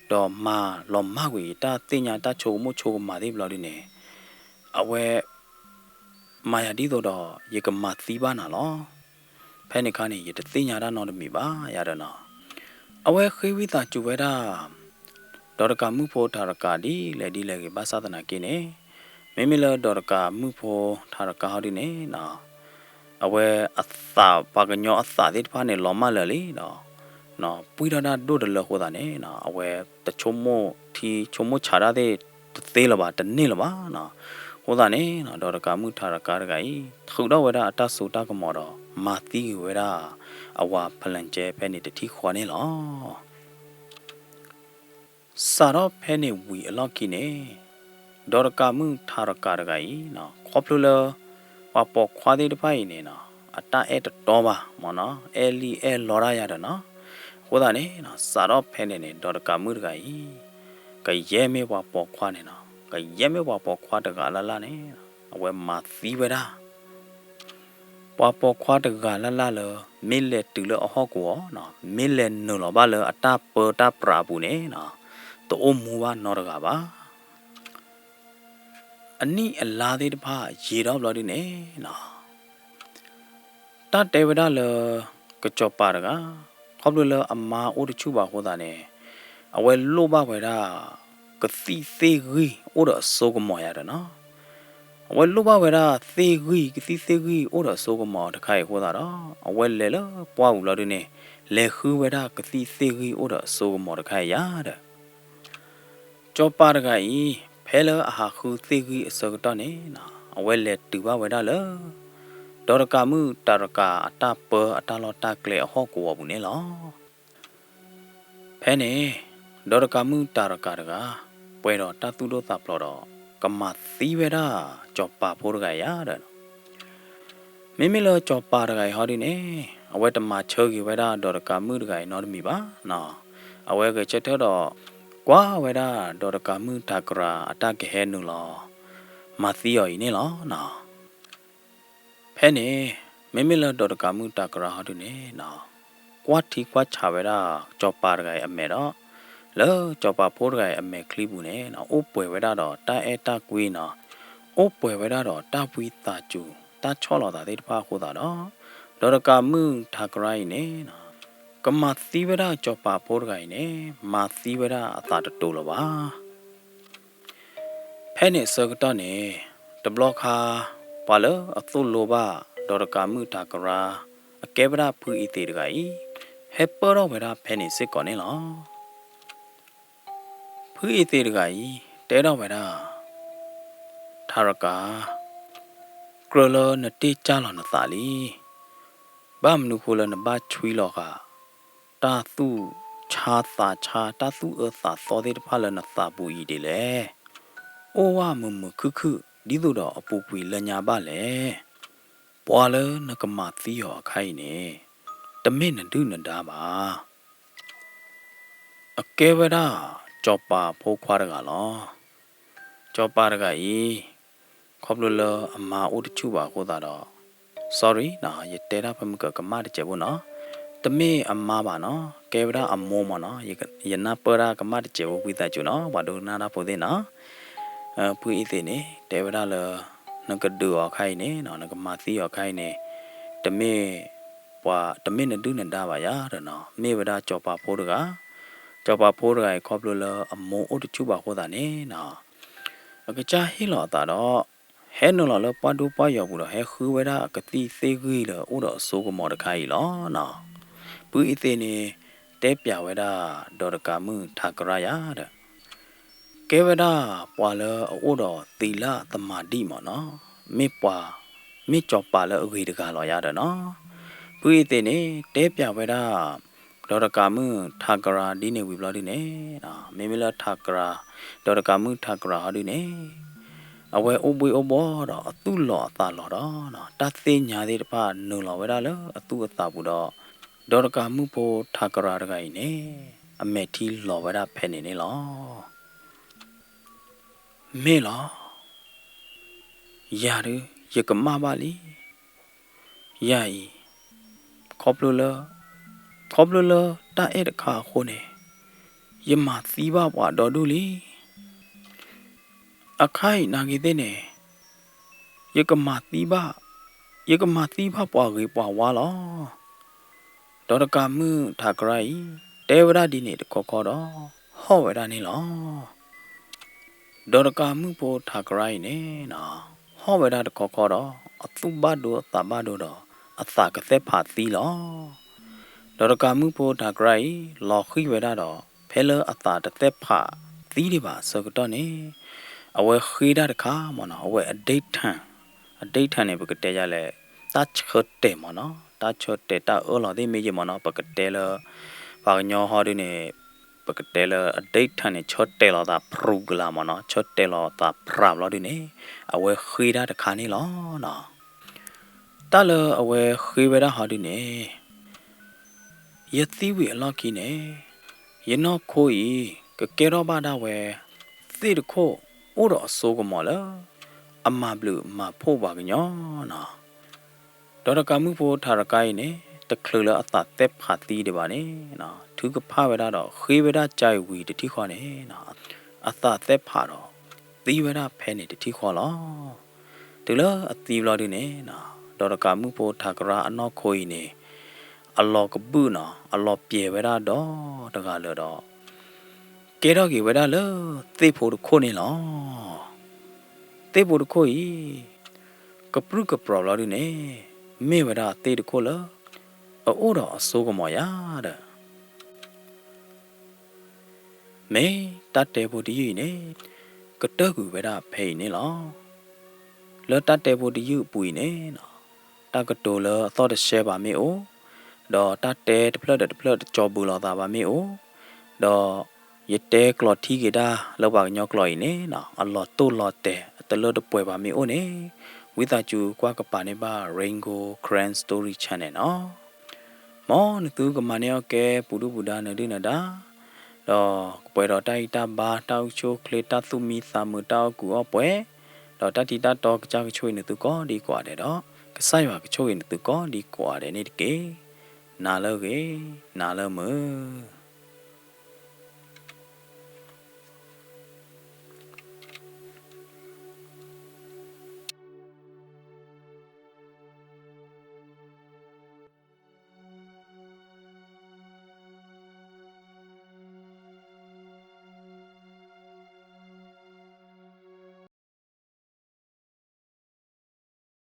ဒီးမၤလီၤမၢ်ကွံာ်ယတၢ်သ့ၣ်ညါတၢ်ဆိကမိၣ်ဆိကမးသ့ၣ်ဘျီဒုန့ၣ် အဝဲ မၤယၤဒ်သိးဒီး ယကမၤသံဘၣ်နၤလီၤ. ဖဲန့ၣ်အခါန့ၣ် ယတသ့ၣ်ညါတၢ်နီတမံၤဘၣ်ယၤဒီးနီၤ. အဝဲဃ့ဝံသးစူၤဝဲဒၣ် ဒီးတကးမုၣ်ဖိထးတကးဒ်လဲၣ်ဒ်လဲၣ်ဂ့ၤ ဘၣ်ဆၣ်သနာ်က့န့ၣ် မ့မ့ၢ်လၢဒီးတကးမုၣ်ဖိထးတကးဟီဒုန့ၣ်နီၤ အဝဲအသး ပှၤကညီအသးသ့ၣ်တဖၣ်န့ၣ် လီၤမၢ်လၢာ်လံဒီး ပှံၢ်ထီၣ်တၢ်ဒိၣ်တလၢအဃိသတးန့ၣ်နီၤ အဝဲတဆိကမိၣ်ထံဆိကမိၣ်ဆးတၢ်သ့ၣ်တသ့လၢၤဘၣ် တန့ၢ်လၢၤဘၣ်နီၤ. အဃိသတးန့ၣ်နီၤ ဒီးတကးမုၣ်ထးတကးတဂၤအံၤ ထုးထီၣ်ဝဲဒၣ်အတၢ်စိတၢ်ကမီၤဒီး မၤသံကွံာ်ဝဲဒၣ် အဝၤဖျၢၣ်ကဲဖဲန့ၣ်တထံၣ်ဃီန့ၣ်လီၤ. စးထီၣ်ဖဲန့ၣ်ဝံၤအလီၢ်ခံန့ၣ် ဒီးတကးမုၣ်ထးတကးတဂၤအံၤနီၤ ခီဖျိလၢ ပှၤပိာ်ခွါသ့ၣ်တဖၣ်အံၤန့ၣ်နီၤ အတၢ်အဲၣ်တတီဘၣ်မၢ်နီၤ အဲၣ်လံအဲၣ်လီတၢ်ယၤဒီးနီၤ. အဃိသတးန့ၣ်နီၤ စးထီၣ်ဖဲန့ၣ်န့ၣ် ဒီးတကးမုၣ်တဂၤအံၤ ကယဲၢ်မ့ၢ်ပှၤပိာ်ခွါန့ၣ်နီၤ ကယဲၢ်မ့ၢ်ပှၤပိာ်ခွါတဂၤလၢ်လၢ်န့ၣ် အဝဲမၤသံဝဲဒၣ် ပှၤပိာ်ခွါတဂၤလၢ်လၢ်လၢ မ့ၢ်လဲၤတုၤလၢအဟီၣ်ကဝီၤနီၤ မ့ၢ်လဲၤနုာ်လီၤဘၣ်လၢအတၢ်ပၢတၢ်ပြးအပူၤန့ၣ်နီၤ တအိၣ်မူဘၣ်နီတဂၤဘၣ်. အနံၣ်အလါသ့ၣ်တဖၣ်ယံာ်ထီၣ်ဘျီဒုန့ၣ်နီၤ တၢ်တဲဝဲဒၣ်လၢ ကစီၤပၤတဂၤ ခီဖျိလၢအမါအိၣ်တဆူၣ်ဘၣ်အဃိသတးန့ၣ် အဝဲလိၣ်ဘၣ်ဝဲဒၣ် ကသံၣ်သ့ၣ်ဂံၢ်အိၣ်ဒီးအစိကမီၤယၤဒီးနီၤ. အဝဲလိၣ်ဘၣ်ဝဲဒၣ်သ့ၣ်ဂံၢ် ကသံၣ်သ့ၣ်ဂံၢ်အိၣ်ဒီးအစိကမီၤတခါအံၤအဃိသတးဒီး အဝဲလဲၤလၢပှၢ်ပူၤဘျီဒုန့ၣ် လဲၤဃုဝဲဒၣ်ကသံၣ်သ့ၣ်ဂံၢ်အိၣ်ဒီးအစိကမီၤတခါအံၤယၤဒီး စီၤပၤတဂၤအံၤ ဖဲလၢအဟးဃုသ့ၣ်ဂံၢ်အဆၢကတီၢ်န့ၣ်နီၤ အဝဲလဲၤတုၤဘၣ်ဝဲဒၣ်လၢ ဒီးတကးမုၣ်တၤတကးအတၢ်ပၢအတၢ်လီၢ်တၢ်ကျဲအဟီၣ်ကဝီၤပူၤန့ၣ်လီၤ. ဖဲန့ၣ် ဒီးတကးမုၣ်တၤတကးတဂၤ ပှဲၤဒီးတၢ်သူၣ်ဒိၣ်သးဖျိးဒီး ကမၤသံဝဲဒၣ်စီၤပၤဖိတဂၤယၤဒီး မ့မ့ၢ်လၢစီၤပၤတဂၤအံၤဟီဒုန့ၣ် အဝဲတမၤဆၢဂ့ၤဝဲဒၣ်ဒီးတကးမုၣ်တဂၤအံၤနီတမံၤဘၣ်နီၤ. အဝဲဂဲၤဆၢထၢၣ်ဒီး ကွၢ်ဝဲဒၣ်ဒီးတကးမုၣ်တၤကရၤအတၢ်ကဟဲနုာ်လီၤ မၤသံအီၤအံၤန့ၣ်လီၤနီၤ. ဖဲန့ၣ် မ့မ့ၢ်လၢဒီးတကးမုၣ်တၤကရၤဟီဒုန့ၣ်နီၤ ကွၢ်ထံကွၢ်ဆးဝဲဒၣ်စီၤပၤတဂၤအံၤအမဲာ်ဒီး လၢစီၤပၤဖိတဂၤအံၤအမဲာ်ချံပူၤန့ၣ်နီၤ အိၣ်ပှဲၤဝဲဒၣ်ဒီးတၢ်အဲၣ်တၢ်ကွံနီၤ အိၣ်ပှဲၤဝဲဒၣ်ဒီးတၢ်ဝံသးစူၤ တၢ်ဆီၣ်လီၤသးသ့ၣ်တဖၣ်အဃိသတးဒီး ဒီးတကးမုၣ်တၤကရၤအံၤန့ၣ်နီၤ ကမၤသံဝဲဒၣ်စီၤပၤဖိတဂၤအံၤန့ၣ် မၤသံဝဲဒၣ်အသးတတိၤလၢၤဘၣ်. ဖဲန့ၣ်အဆၢကတီၢ်န့ၣ် တဘျီခါ ပှၤလၢအသိၣ်လိဘၣ် ဒီးတကးမုၣ်တၤကရၤ အကဲဝဲဒၣ်ဖုအ့သ့းတဂၤအံၤ ဟဲပၢၢ်ထီၣ်ဝဲဒၣ်ဖဲန့ၣ်စ့ၢ်ကီးန့ၣ်လီၤ. ဖုအ့သ့းတဂၤအံၤ တဲထီၣ်ဝဲဒၣ် ထးတကး, ကြၢးလၢနတ့ၢ်ကၢ်လီၤနသးလံ. ဘၣ်မနုၤဃိလၢနဘၣ်ဆွံလီၤဃာ် တၢ်သူၣ်ဆါသးဆါ တၢ်သူၣ်အၢသးသီသ့ၣ်တဖၣ်လၢနသးပူၤအံၤဒ်လဲၣ်. အိၣ်ဝဲမုာ်မုာ်ခုၣ်ခုၣ် ဒ်သိးဒီးအပူၤကွံာ်လၢညါဘၣ်လဲၣ်. ပှၤလၢနကမၤသံအီၤအခါအံၤန့ၣ် တမ့ၢ်နဒုၣ်နဒါဘၣ်. အကဲဝဲဒၣ် စီၤပၤဖိခွါတဂၤလီၤ. စီၤပၤတဂၤအံၤ ခီဖျိလၢအမါအိၣ်တဆူၣ်ဘၣ်အဃိသတးဒီး sorry နီၤ, ယတဲတၢ်ဖဲမုၢ်ကကမၣ်တစဲးဖိနီၤ, တမ့ၢ်အမါဘၣ်နီၤ, ကဲဝဲဒၣ်အမိၢ်မၢ်နီၤ, ယနၢ်ပၢၢ်တၢ်ကမၣ်တစဲးဖိဝံသးစူၤနီၤ, ပှၤဒိကနၣ်တၢ်ဖိသ့ၣ်နီၤ. ဖုအံၤသ့ၣ်န့ၣ် တဲဝဲဒၣ်လၢ နကဒုးအီၤခါအံၤန့ၣ်နီၤ, နကမၤသံအီၤခါအံၤန့ၣ် တမ့ၢ်ပှၤ တမ့ၢ်နဒုၣ်နဒါဘၣ်ယၤဒီးနီၤ, မ့ၢ်ဝဲဒၣ်စီၤပၤဖိတဂၤ, စီၤပၤဖိတဂၤအံၤခီဖျိလၢအမိၢ်အိၣ်တဆူၣ်ဘၣ်အဃိသတးန့ၣ်နီၤ, အကစၢ်ဟ့ၣ်လီၤအသးဒီး ဟဲနုာ်လီၤလၢပှၢ်ဒိပှၢ်ယီၤပူၤဒီး ဟဲဃုဝဲဒၣ်အကသံၣ်သ့ၣ်ဂံၢ်လၢအိၣ်ဒီးအစိကမီၤတခါအံၤလီၤနီၤ. ဖုအံၤသ့ၣ်န့ၣ် တဲပျးဝဲဒၣ် ဒီးတကးမုၣ်ထးကရၢ်ယၤဒီး ကဲဝဲဒၣ်ပှၤလၢအအိၣ်ဒီးသီလသမၤဒံၣ်မၢ်နီၤ, မ့ၢ်ပှၤ မ့ၢ်စီၤပၤလၢအဂ့ၤတဂၤလီၤယၤဒီးနီၤ. ဖုအံၤသ့ၣ်န့ၣ် တဲပျးဝဲဒၣ် ဒီးတကးမုၣ်ထးကရၢ်ဒ်န့ၣ်ဝံၤဘျီဒုန့ၣ်, မ့မ့ၢ်လၢထးကရၢ် ဒီးတကးမုၣ်ထးကရၢ်ဟီဒုန့ၣ် အဝဲအိၣ်ဘှ့ၣ်အိၣ်ဘှီၣ်ဒီးအသူၣ်လီၤအသးလီၤဒီး တၢ်သ့ၣ်ညါသ့ၣ်တဖၣ်နုာ်လီၤဝဲဒၣ်လၢအသူၣ်အသးပူၤဒီး ဒီးတကးမုၣ်ဖိထးကရၢ်တဂၤအံၤန့ၣ် အမဲာ်ထံလီၤဝဲဒၣ်ဖဲန့ၣ်န့ၣ်လီၤ. မ့ၢ်လီၤ. ယၤဒုး ယကမၣ်ဘၣ်လံ. ယၤအံၤ ခီဖျိလၢ ခီဖျိလၢတၢ်အဲၣ်တခါအဃိန့ၣ် ယမၤသံဘၣ်ပှၤဒီဒူၣ်လံ. အခါအံၤနာ်က့ၤသ့ၣ်န့ၣ် ယကမၤသံဘၣ် ယကမၤသံဘၣ်ပှၤဂ့ၤပှၤဝါလီၤ. ဒီးတကးမုၣ်ထးကရၢ်အံၤ တဲဝဲဒၣ်ဒ်န့ၣ်တခီခီဒီး ဟီၣ်ဝဲဒၣ်န့ၣ်လီၤ. ဒီးတကးမုၣ်ဖိထးကရၢ်အံၤန့ၣ်နီၤ ဟီၣ်ဝဲဒၣ်တခီခီဒီး အသူၣ်ဘၣ်ဒိအသးဘၣ်ဒိဒီး အသးကသဲၣ်ဖးသံလီၤ. ဒီးတကးမုၣ်ဖိထးကရၢ်အံၤ လီၤဃံၤဝဲဒၣ်ဒီး ဖဲလၢအသးတသဲၣ်ဖးသံဒံးဘၣ်အဆၢကတီၢ်န့ၣ် အဝဲဃ့တၢ်တခါမၢ်နီၤ အဝဲအဒ့ထၢၣ် အဒ့ထၢၣ်န့ၣ် ပကတဲယၤလဲၣ် တၢ်ဆၢတဲာ်မၢ်နီၤ တၢ်ဆၢတဲာ်တၢ်အၢၣ်လီၤသ့ၣ်မ့ၢ်ယဲၢ်မၢ်နီၤ ပကတဲလၢ ပှၤကညီဟီဒုန့ၣ် ပကတဲလၢအဒ့ထၢၣ်န့ၣ် ဆၢတဲာ်လီၤသးဖြူကလာ်မၢ်နီၤ ဆၢတဲာ်လီၤသးဖြူဘျီဒုန့ၣ် အဝဲဃ့တၢ်တခါန့ၣ်လီၤနီၤ. တၢ်လၢအဝဲဃ့ဝဲဒၣ်ဟီဒုန့ၣ် ယသံဝံၤအလီၢ်ခံန့ၣ် ယနီၢ်ခိအံၤ ကကဲထီၣ်ဘၣ်ဒၣ်ဝဲ သ့ၣ်တခိၣ်အိၣ်ဒီးအစိကမီၤလၢ အမၤဘျုးမၤဖှိၣ်ပှၤကညီနီၤ. ဒီးတကးမုၣ်ဖိထးကရၢ်အံၤန့ၣ် တချုးလၢအသးသဲၣ်ဖးသံဒံးဘၣ်န့ၣ် ထုကဖၣ်ဝဲဒၣ်ဒီး ဃ့ဝဲဒၣ်ကၢအံၤဝံၤတထံၣ်ဃီန့ၣ် အသးသဲၣ်ဖးဒီး သံဝဲဒၣ်ဖဲန့ၣ်တထံၣ်ဃီလီၤ. တုၤလၢအသံဘျီဒုန့ၣ် ဒီးတကးမုၣ်ဖိထးကရၢ်အနီၢ်ခိအံၤန့ၣ် အလီၤကဘုၣ်နီၤ အလီၤပျဲၤဝဲဒၣ်ဒီတဂၤလၢာ်ဒီး ကဲထီၣ်က့ၤဝဲဒၣ်လၢသ့ၣ်ဖိတခိၣ်န့ၣ်လီၤ. သ့ၣ်ဖိတခိၣ်အံၤ ကပြုၢ်ကပြီၤဘျီဒုန့ၣ် မ့ၢ်ဝဲဒၣ်သ့ၣ်တခိၣ်လၢ အအိၣ်ဒီးအစိကမီၤယၤဒီး မ့ၢ်တၢ်တဲဖိတယုၢ်အံၤန့ၣ် ကတၢၢ်ကွံာ်ဝဲဒၣ်ဖဲအံၤန့ၣ်လီၤ. လၢတၢ်တဲဖိတယုၢ်အပူၤအံၤန့ၣ် တၢ်ကတိၤလၢအသီၣ်တဆှဲဘၣ်မ့ၢ်အိၣ်, ဒီးတၢ်တဲတဖျၢၣ်ဒီးတဖျၢၣ်တကၠီဘုးလိာ်သးဘၣ်မ့ၢ်အိၣ်, ဒီးယတဲကျိာ်ထံက့ၤတၢ်လၢပှၤကညီကျိာ်အံၤန့ၣ် အလီၤတိၢ်လီၤတဲာ် အတလၢတပှဲၤဘၣ်မ့ၢ်အိၣ်န့ၣ် ဝံသးစူၤကွၢ်ကပၤန့ၢ်ဘၣ် Rain Gold Karen Story Channel နီၤ. မ်နသုကမၤန့ၢ်အီၣ်ကဲ ပူၤဒုၣ်ပူၤဒါ နဒုၣ်နဒါ, ဒီးကပှဲၤဒီးတၢ်အံၣ်တၢ်ဘါ တၢ်အိၣ်ဆူၣ်အိၣ်ချ့ တၢ်သူၣ်မံသးမုာ် တၢ်အိၣ်ကူးအီၣ်ပှဲၤ, ဒီးတၢ်ထံတၢ်တီကစၢ်ကဆိၣ်ဂ့ၤနသုကိးဒံကိးဂၤဒဲးဒီး ကစၢ်ယွၤကဆိၣ်ဂ့ၤနသုကိးဒံကိးဂၤဒဲးန့ၣ်တက့ၢ်. နၤလၢအဂ့ၤ, နၤလၢမုာ်.